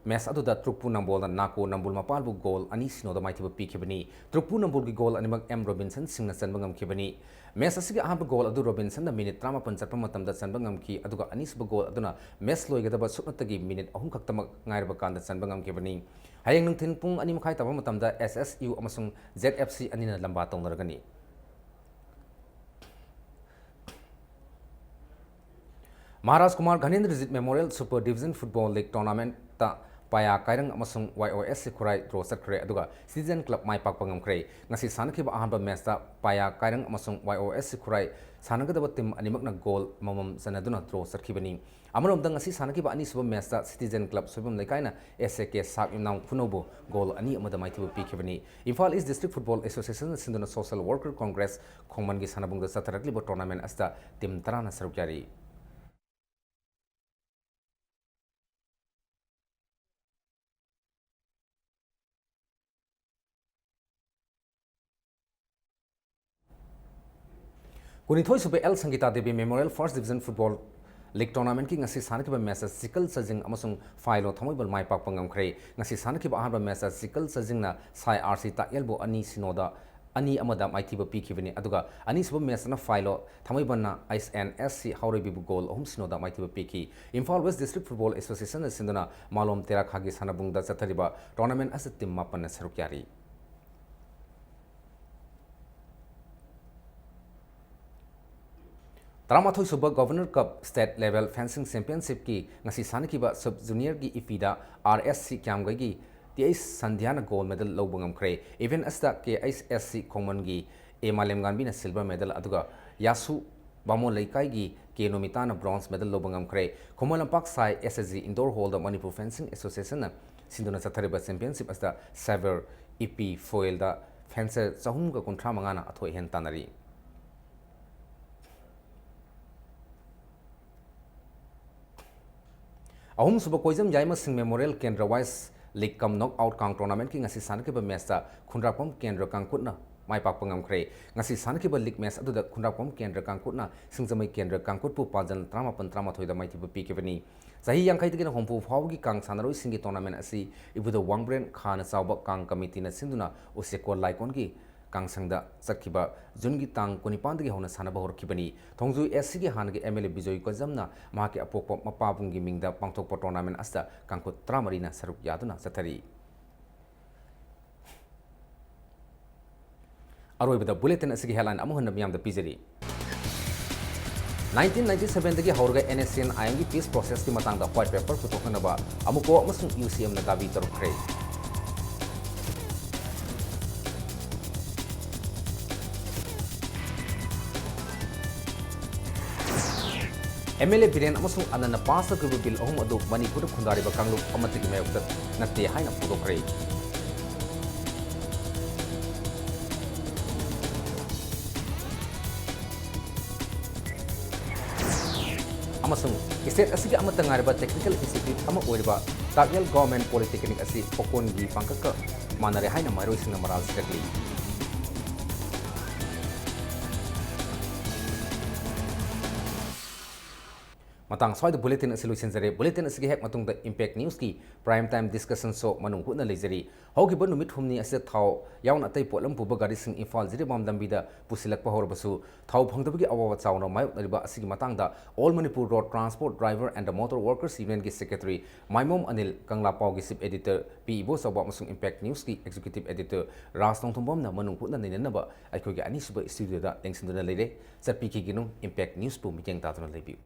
ꯃꯦꯆ ꯑꯗꯨꯗ ꯇ꯭ꯔꯨꯛꯄꯨ ꯅꯝꯕꯣꯜꯅ ꯅꯥꯀꯣ ꯅꯝꯕꯣꯜ ꯃꯄꯥꯜꯕꯨ ꯒꯣꯜ ꯑꯅꯤ ꯁꯤꯅꯣꯗ ꯃꯥꯏꯊꯤꯕ ꯄꯤꯈꯤꯕꯅꯤ꯫ ꯇ꯭ꯔꯨꯛꯄꯨ ꯅꯝꯕꯣꯜꯒꯤ ꯒꯣꯜ ꯑꯅꯤꯃꯛ ꯑꯦꯝ ꯔꯣꯕꯤꯟꯁꯟ ꯁꯤꯡꯅ ꯆꯟꯕ ꯉꯝꯈꯤꯕꯅꯤ꯫ ꯃꯦꯆ ꯑꯁꯤꯒꯤ ꯑꯍꯥꯟꯕ ꯒꯣꯜ ꯑꯗꯨ ꯔꯣꯕꯤꯟꯁꯟꯅ ꯃꯤꯅꯤꯠ ꯇꯔꯥꯃꯥꯄꯟ ꯆꯠꯄ ꯃꯇꯝꯗ ꯆꯟꯕ ꯉꯝꯈꯤ, ꯑꯗꯨꯒ ꯑꯅꯤꯁꯨꯕ ꯒꯣꯜ ꯑꯗꯨꯅ ꯃꯦꯆ ꯂꯣꯏꯒꯗꯕ ꯁꯨꯞꯅꯇꯒꯤ ꯃꯤꯅꯤꯠ ꯑꯍꯨꯝ ꯈꯛꯇꯃꯛ ꯉꯥꯏꯔꯕ ꯀꯥꯟꯗ ꯆꯟꯕ ꯉꯝꯈꯤꯕꯅꯤ꯫ ꯍꯌꯦꯡ ꯅꯨꯡꯊꯤꯜ ꯄꯨꯡ ꯑꯅꯤ ꯃꯈꯥꯏ ꯇꯥꯕ ꯃꯇꯝꯗ ꯑꯦꯁ ꯑꯦꯁ ꯌꯨ ꯑꯃꯁꯨꯡ ꯖꯦꯗ ꯑꯦꯐ ꯁꯤ ꯑꯅꯤꯅ ꯂꯝꯕꯥ ꯇꯧꯅꯔꯒꯅꯤ꯫ Maharaj Kumar Ghanendrajit memorial super division football league ꯇꯣꯔꯅꯥꯃꯦꯟꯠꯇ ꯄꯥꯌꯥ ꯀꯥꯏꯔꯪ ꯑꯃꯁꯨꯡ ꯋꯥꯏ ꯑꯣ ꯑꯦꯁ ꯁꯤ ꯈꯨꯔꯥꯏ ꯗ꯭ꯔꯣ ꯆꯠꯈ꯭ꯔꯦ, ꯑꯗꯨꯒ ꯁꯤꯇꯤꯖꯦꯟ ꯀ꯭ꯂꯕ ꯃꯥꯏ ꯄꯥꯛꯄ ꯉꯝꯈ꯭ꯔꯦ꯫ ꯉꯁꯤ ꯁꯥꯟꯅꯈꯤꯕ ꯑꯍꯥꯟꯕ ꯃꯦꯆꯇ ꯄꯥꯌꯥ ꯀꯥꯏꯔꯪ ꯑꯃꯁꯨꯡ ꯋꯥꯏ ꯑꯣ ꯑꯦꯁ ꯁꯤ ꯈꯨꯔꯥꯏ ꯁꯥꯟꯅꯒꯗꯕ ꯇꯤꯝ ꯑꯅꯤꯃꯛꯅ ꯒꯣꯜ ꯑꯃꯃꯝ ꯆꯟꯅꯗꯨꯅ ꯗ꯭ꯔꯣ ꯆꯠꯈꯤꯕꯅꯤ꯫ ꯑꯃꯔꯣꯝꯗ ꯉꯁꯤ ꯁꯥꯟꯅꯈꯤꯕ ꯑꯅꯤꯁꯨꯕ ꯃꯦꯆꯇ ꯁꯤꯇꯤꯖꯦꯟ ꯀ꯭ꯂꯕ ꯁꯣꯏꯕꯝ ꯂꯩꯀꯥꯏꯅ ꯑꯦꯁ ꯑꯦ ꯀꯦ ꯁꯥꯛ ꯌꯨꯝꯅꯥꯝ ꯈꯨꯅꯧꯕꯨ ꯒꯣꯜ ꯑꯅꯤ ꯑꯃꯗ ꯃꯥꯏꯊꯤꯕ ꯄꯤꯈꯤꯕꯅꯤ꯫ ꯏꯝꯐꯥꯜ ꯏꯁ ꯗꯤꯁꯇ꯭ꯔꯤꯛ ꯐꯨꯠꯕꯣꯜ ꯑꯦꯁꯣꯁꯤꯌꯦꯁꯟꯅ ꯁꯤꯟꯗꯨꯅ ꯁꯣꯁꯤꯌꯦꯜ ꯋꯥꯔꯀꯔ ꯀꯣꯡꯒ꯭ꯔꯦꯁ ꯈꯣꯡꯃꯟꯒꯤ ꯁꯥꯟꯅꯕꯨꯡꯗ ꯆꯠꯊꯔꯛꯂꯤꯕ ꯇꯣꯔꯅꯥꯃꯦꯟ ꯑꯁꯤꯗ ꯇꯤꯝ ꯇꯔꯥꯅ ꯁꯔꯨꯛ ꯌꯥꯔꯤ꯫ ꯀꯨꯟꯅꯤꯊꯣꯏ ꯁꯨꯕ L Sangita Devi memorial first division football league ꯇꯣꯔꯅꯥꯃꯦꯟꯠꯀꯤ ꯉꯁꯤ ꯁꯥꯟꯅꯈꯤꯕ ꯃꯦꯆꯇ ꯆꯤꯀꯜ ꯆꯥꯖꯤꯡ ꯑꯃꯁꯨꯡ ꯐꯥꯏꯂꯣ ꯊꯥꯡꯃꯩꯕꯟ ꯃꯥꯏ ꯄꯥꯛꯄ ꯉꯝꯈ꯭ꯔꯦ꯫ ꯉꯁꯤ ꯁꯥꯟꯅꯈꯤꯕ ꯑꯍꯥꯟꯕ ꯃꯦꯆꯇ ꯆꯤꯀꯜ ꯆꯥꯖꯤꯡꯅ ꯁꯥꯏ ꯑꯥꯔ ꯁꯤ ꯇꯥꯛꯌꯦꯜꯕꯨ ꯑꯅꯤ ꯁꯤꯅꯣꯗ, ꯑꯅꯤ ꯑꯃꯗ ꯃꯥꯏꯊꯤꯕ ꯄꯤꯈꯤꯕꯅꯤ꯫ ꯑꯗꯨꯒ ꯑꯅꯤꯁꯨꯕ ꯃꯦꯆꯇꯅ ꯐꯥꯏꯂꯣ ꯊꯥꯡꯃꯩꯕꯟꯅ ꯑꯩꯆ ꯑꯦꯟ ꯑꯦꯁ ꯁꯤ ꯍꯥꯎꯔꯩꯕꯤꯕꯨ ꯒꯣꯜ ꯑꯍꯨꯝ ꯁꯤꯅꯣꯗ ꯃꯥꯏꯊꯤꯕ ꯄꯤꯈꯤ꯫ ꯏꯝꯐꯥꯜ ꯋꯦꯁ ꯗꯤꯁꯇ꯭ꯔꯤꯛ ꯐꯨꯠꯕꯣꯜ ꯑꯦꯁꯣꯁꯤꯌꯦꯁꯟꯅ ꯁꯤꯟꯗꯨꯅ ꯃꯥꯂꯣꯝ ꯇꯦꯔꯥꯈꯥꯒꯤ ꯁꯥꯟꯅꯕꯨꯡꯗ ꯆꯠꯊꯔꯤꯕ ꯇꯣꯔꯅꯥꯃꯦꯟ ꯑꯁꯤꯗ ꯇꯤꯝ ꯃꯥꯄꯟꯅ ꯁꯔꯨꯛ ꯌꯥꯔꯤ꯫ ꯇꯔꯥꯃꯥꯊꯣꯏ ꯁꯨꯕ governor cup state level fencing ꯆꯦꯝꯄꯤꯌꯟꯁꯤꯞꯀꯤ ꯉꯁꯤ ꯁꯥꯟꯅꯈꯤꯕ ꯁꯕ ꯖꯨꯅꯤꯌꯔꯒꯤ ꯏꯄꯤꯗ ꯑꯥꯔ ꯑꯦꯁ ꯁꯤ ꯀ꯭ꯌꯥꯝꯒꯩꯒꯤ ꯇꯤ ꯑꯩꯆ ꯁꯟꯙ꯭ꯌꯥꯅ ꯒꯣꯜ ꯃꯦꯗꯜ ꯂꯧꯕ ꯉꯝꯈ꯭ꯔꯦ꯫ ꯏꯚꯦꯟꯠ ꯑꯁꯤꯗ ꯀꯦ ꯑꯩꯆ ꯑꯦꯁ ꯁꯤ ꯈꯣꯡꯃꯟꯒꯤ ꯑꯦ ꯃꯥꯂꯦꯝꯉꯥꯟꯕꯤꯅ ꯁꯤꯜꯚꯔ ꯃꯦꯗꯜ, ꯑꯗꯨꯒ ꯌꯥꯁꯨ ꯕꯥꯃꯣꯟ ꯂꯩꯀꯥꯏꯒꯤ ꯀꯦ ꯅꯣꯃꯤꯇꯥꯅ ꯕ꯭ꯔꯣꯟꯖ ꯃꯦꯗꯜ ꯂꯧꯕ ꯉꯝꯈ꯭ꯔꯦ꯫ ꯈꯨꯃꯟ ꯂꯝꯄꯥꯛ ꯁꯥꯏ ꯑꯦꯁ ꯑꯦꯁ ꯖꯤ ꯏꯟꯗꯣꯔ ꯍꯣꯜꯗ ꯃꯅꯤꯄꯨꯔ ꯐꯦꯟꯁꯤꯡ ꯑꯦꯁꯣꯁꯤꯌꯦꯁꯟꯅ ꯁꯤꯟꯗꯨꯅ ꯆꯠꯊꯔꯤꯕ ꯆꯦꯝꯄꯤꯌꯟꯁꯤꯞ ꯑꯁꯤꯗ ꯁꯦꯚꯔ ꯏꯄꯤ ꯐꯣꯏꯜꯗ ꯐꯦꯟꯁꯔ ꯆꯍꯨꯝꯒ ꯀꯨꯟꯊ꯭ꯔꯥ ꯃꯉꯥꯅ ꯑꯊꯣꯏ ꯑꯍꯦꯟ ꯇꯥꯟꯅꯔꯤ꯫ ꯑꯍꯨꯝꯁꯨꯕ ꯀꯣꯏꯖꯝ ꯌꯥꯏꯃ ꯁꯤꯡ ꯃꯦꯃꯣꯔꯤꯌꯦꯜ ꯀꯦꯟꯗ꯭ꯔ ꯋꯥꯏꯁ ꯂꯤꯒ ꯀꯝ ꯅꯣꯛ ꯑꯥꯎꯠ ꯀꯥꯡ ꯇꯣꯔꯅꯥꯃꯦꯟꯠꯀꯤ ꯉꯁꯤ ꯁꯥꯟꯅꯈꯤꯕ ꯃꯦꯆꯇ ꯈꯨꯟꯗ꯭ꯔꯥꯛꯄꯝ ꯀꯦꯟꯗ꯭ꯔ ꯀꯥꯡꯀꯨꯠꯅ ꯃꯥꯏ ꯄꯥꯛꯄ ꯉꯝꯈ꯭ꯔꯦ꯫ ꯉꯁꯤ ꯁꯥꯟꯅꯈꯤꯕ ꯂꯤꯒ ꯃꯦꯆ ꯑꯗꯨꯗ ꯈꯨꯟꯗ꯭ꯔꯥꯛꯄꯝ ꯀꯦꯟꯗ꯭ꯔ ꯀꯥꯡꯀꯨꯠꯅ ꯁꯤꯡꯖꯃꯩ ꯀꯦꯟꯗ꯭ꯔ ꯀꯥꯡꯀꯨꯠꯄꯨ ꯄꯥꯟꯖꯜ ꯇꯔꯥꯃꯥꯄꯟ ꯇꯔꯥꯃꯥꯊꯣꯏꯗ ꯃꯥꯏꯊꯤꯕ ꯄꯤꯈꯤꯕꯅꯤ꯫ ꯆꯍꯤ ꯌꯥꯡꯈꯩꯗꯒꯤꯅ ꯍꯨꯝꯐꯨ ꯐꯥꯎꯕꯒꯤ ꯀꯥꯡ ꯁꯥꯟꯅꯔꯣꯏꯁꯤꯡꯒꯤ ꯇꯣꯔꯅꯥꯃꯦꯟ ꯑꯁꯤ ꯏꯕꯨꯙꯧ ꯋꯥꯡꯕ꯭ꯔꯦꯟ ꯈꯥꯅ ꯆꯥꯎꯕ ꯀꯥꯡ ꯀꯃꯤꯇꯤꯅ ꯁꯤꯟꯗꯨꯅ ꯎꯆꯦꯛꯀꯣꯜ ꯂꯥꯏꯀꯣꯟꯒꯤ ꯀꯥꯡꯁꯪꯗ ꯆꯠꯈꯤꯕ ꯖꯨꯟꯒꯤ ꯇꯥꯡ ꯀꯨꯟꯅꯤꯄꯥꯟꯗꯒꯤ ꯍꯧꯅ ꯁꯥꯟꯅꯕ ꯍꯧꯔꯛꯈꯤꯕꯅꯤ꯫ ꯊꯣꯡꯖꯨ ꯑꯦꯁ ꯁꯤꯒꯤ ꯍꯥꯟꯅꯒꯤ ꯑꯦꯝ ꯑꯦꯜ ꯑꯦ ꯕꯤꯖꯣꯏ ꯀꯣꯏꯖꯝꯅ ꯃꯍꯥꯛꯀꯤ ꯑꯄꯣꯛꯄ ꯃꯄꯥꯕꯨꯡꯒꯤ ꯃꯤꯡꯗ ꯄꯥꯡꯊꯣꯛꯄ ꯇꯣꯔꯅꯥꯃꯦꯟ ꯑꯁꯤꯗ ꯀꯥꯡꯈꯨꯠ ꯇꯔꯥꯃꯔꯤꯅ ꯁꯔꯨꯛ ꯌꯥꯗꯨꯅ ꯆꯠꯊꯔꯤ꯫ ꯑꯔꯣꯏꯕꯗ ꯕꯨꯂꯦꯇꯤꯟ ꯑꯁꯤꯒꯤ ꯍꯦꯗꯂꯥꯏꯟ ꯑꯃꯨꯛ ꯍꯟꯅ ꯃꯤꯌꯥꯝꯗ ꯄꯤꯖꯔꯤ꯫ ꯅꯥꯏꯟꯇꯤꯟ ꯅꯥꯏꯟꯇꯤ ꯁꯚꯦꯟꯗꯒꯤ ꯍꯧꯔꯒ NSCN-IM-ꯒꯤ peace process-ꯀꯤ ꯃꯇꯥꯡꯗ white paper ꯄꯨꯊꯣꯛꯅꯅꯕ AMUCO ꯑꯃꯁꯨꯡ UCM-ꯅ ꯗꯥꯕꯤ ꯇꯧꯔꯛꯈ꯭ꯔꯦ꯫ MLA ꯕꯤꯔꯦꯟ ꯑꯃꯁꯨꯡ ꯑꯅꯟꯅ pass ꯇꯧꯈꯤꯕ bill ꯑꯍꯨꯝ ꯑꯗꯨ ꯃꯅꯤꯄꯨꯔꯗ ꯈꯨꯟꯗꯥꯔꯤꯕ ꯀꯥꯡꯂꯨꯞ ꯑꯃꯠꯇꯒꯤ ꯃꯥꯌꯣꯛꯇ ꯅꯠꯇꯦ ꯍꯥꯏꯅ ꯐꯣꯡꯗꯣꯛꯈ꯭ꯔꯦ꯫ ꯑꯃꯁꯨꯡ state ꯑꯁꯤꯒꯤ ꯑꯃꯠꯇ ꯉꯥꯏꯔꯕ technical institute ꯑꯃ ꯑꯣꯏꯔꯤꯕ ꯇꯥꯛꯌꯦꯜ Government Polytechnic ꯑꯁꯤ ꯄꯣꯀꯣꯟꯒꯤ ꯄꯥꯡꯀꯛꯀ ꯃꯥꯟꯅꯔꯦ ꯍꯥꯏꯅ ꯃꯍꯩꯔꯣꯏꯁꯤꯡꯅ ꯃꯔꯥꯜ ꯁꯤꯔꯛꯂꯤ꯫ ꯃꯇꯥꯡ ꯁ꯭ꯋꯥꯏꯗ bulletin ꯑꯁꯤ ꯂꯣꯏꯁꯤꯟꯖꯔꯦ꯫ Bulletin ꯑꯁꯤꯒꯤ ꯍꯦꯛ ꯃꯇꯨꯡꯗ Impact News-ꯀꯤ prime time discussion show ꯃꯅꯨꯡ ꯍꯨꯠꯅ ꯂꯩꯖꯔꯤ꯫ ꯍꯧꯈꯤꯕ ꯅꯨꯃꯤꯠ ꯍꯨꯝꯅꯤ ꯑꯁꯤꯗ ꯊꯥꯎ ꯌꯥꯎꯅ ꯑꯇꯩ ꯄꯣꯠꯂꯝ ꯄꯨꯕ ꯒꯥꯔꯤꯁꯤꯡ ꯏꯝꯐꯥꯜ ꯖꯤꯔꯤꯕꯥꯝ ꯂꯝꯕꯤꯗ ꯄꯨꯁꯤꯜꯂꯛꯄ ꯍꯧꯔꯕꯁꯨ, ꯊꯥꯎ ꯐꯪꯗꯕꯒꯤ ꯑꯋꯥꯕ ꯆꯥꯎꯅ ꯃꯥꯌꯣꯛꯅꯔꯤꯕ ꯑꯁꯤꯒꯤ ꯃꯇꯥꯡꯗ All Manipur Road Transport Driver and Motor Workers Union-ꯒꯤ secretary ꯃꯥꯏꯃꯣꯝ Anil, ꯀꯪꯂꯥ ꯄꯥꯎꯒꯤ chief editor ꯄꯤ ꯏꯕꯣꯆꯥꯎꯕ ꯑꯃꯁꯨꯡ Impact News-ꯀꯤ executive editor ꯔꯥꯖ ꯅꯣꯡꯊꯣꯝꯕꯝꯅ ꯃꯅꯨꯡ ꯍꯨꯠꯅ ꯅꯩꯅꯅꯕ ꯑꯩꯈꯣꯏꯒꯤ ꯑꯅꯤꯁꯨꯕ studio-ꯗ ꯂꯦꯡꯁꯤꯟꯗꯨꯅ ꯂꯩꯔꯦ꯫ ꯆꯠꯄꯤꯈꯤꯒꯅꯨ, Impact News-ꯄꯨ ꯃꯤꯠꯌꯦꯡ ꯇꯥꯗꯨꯅ ꯂꯩꯕꯤꯌꯨ꯫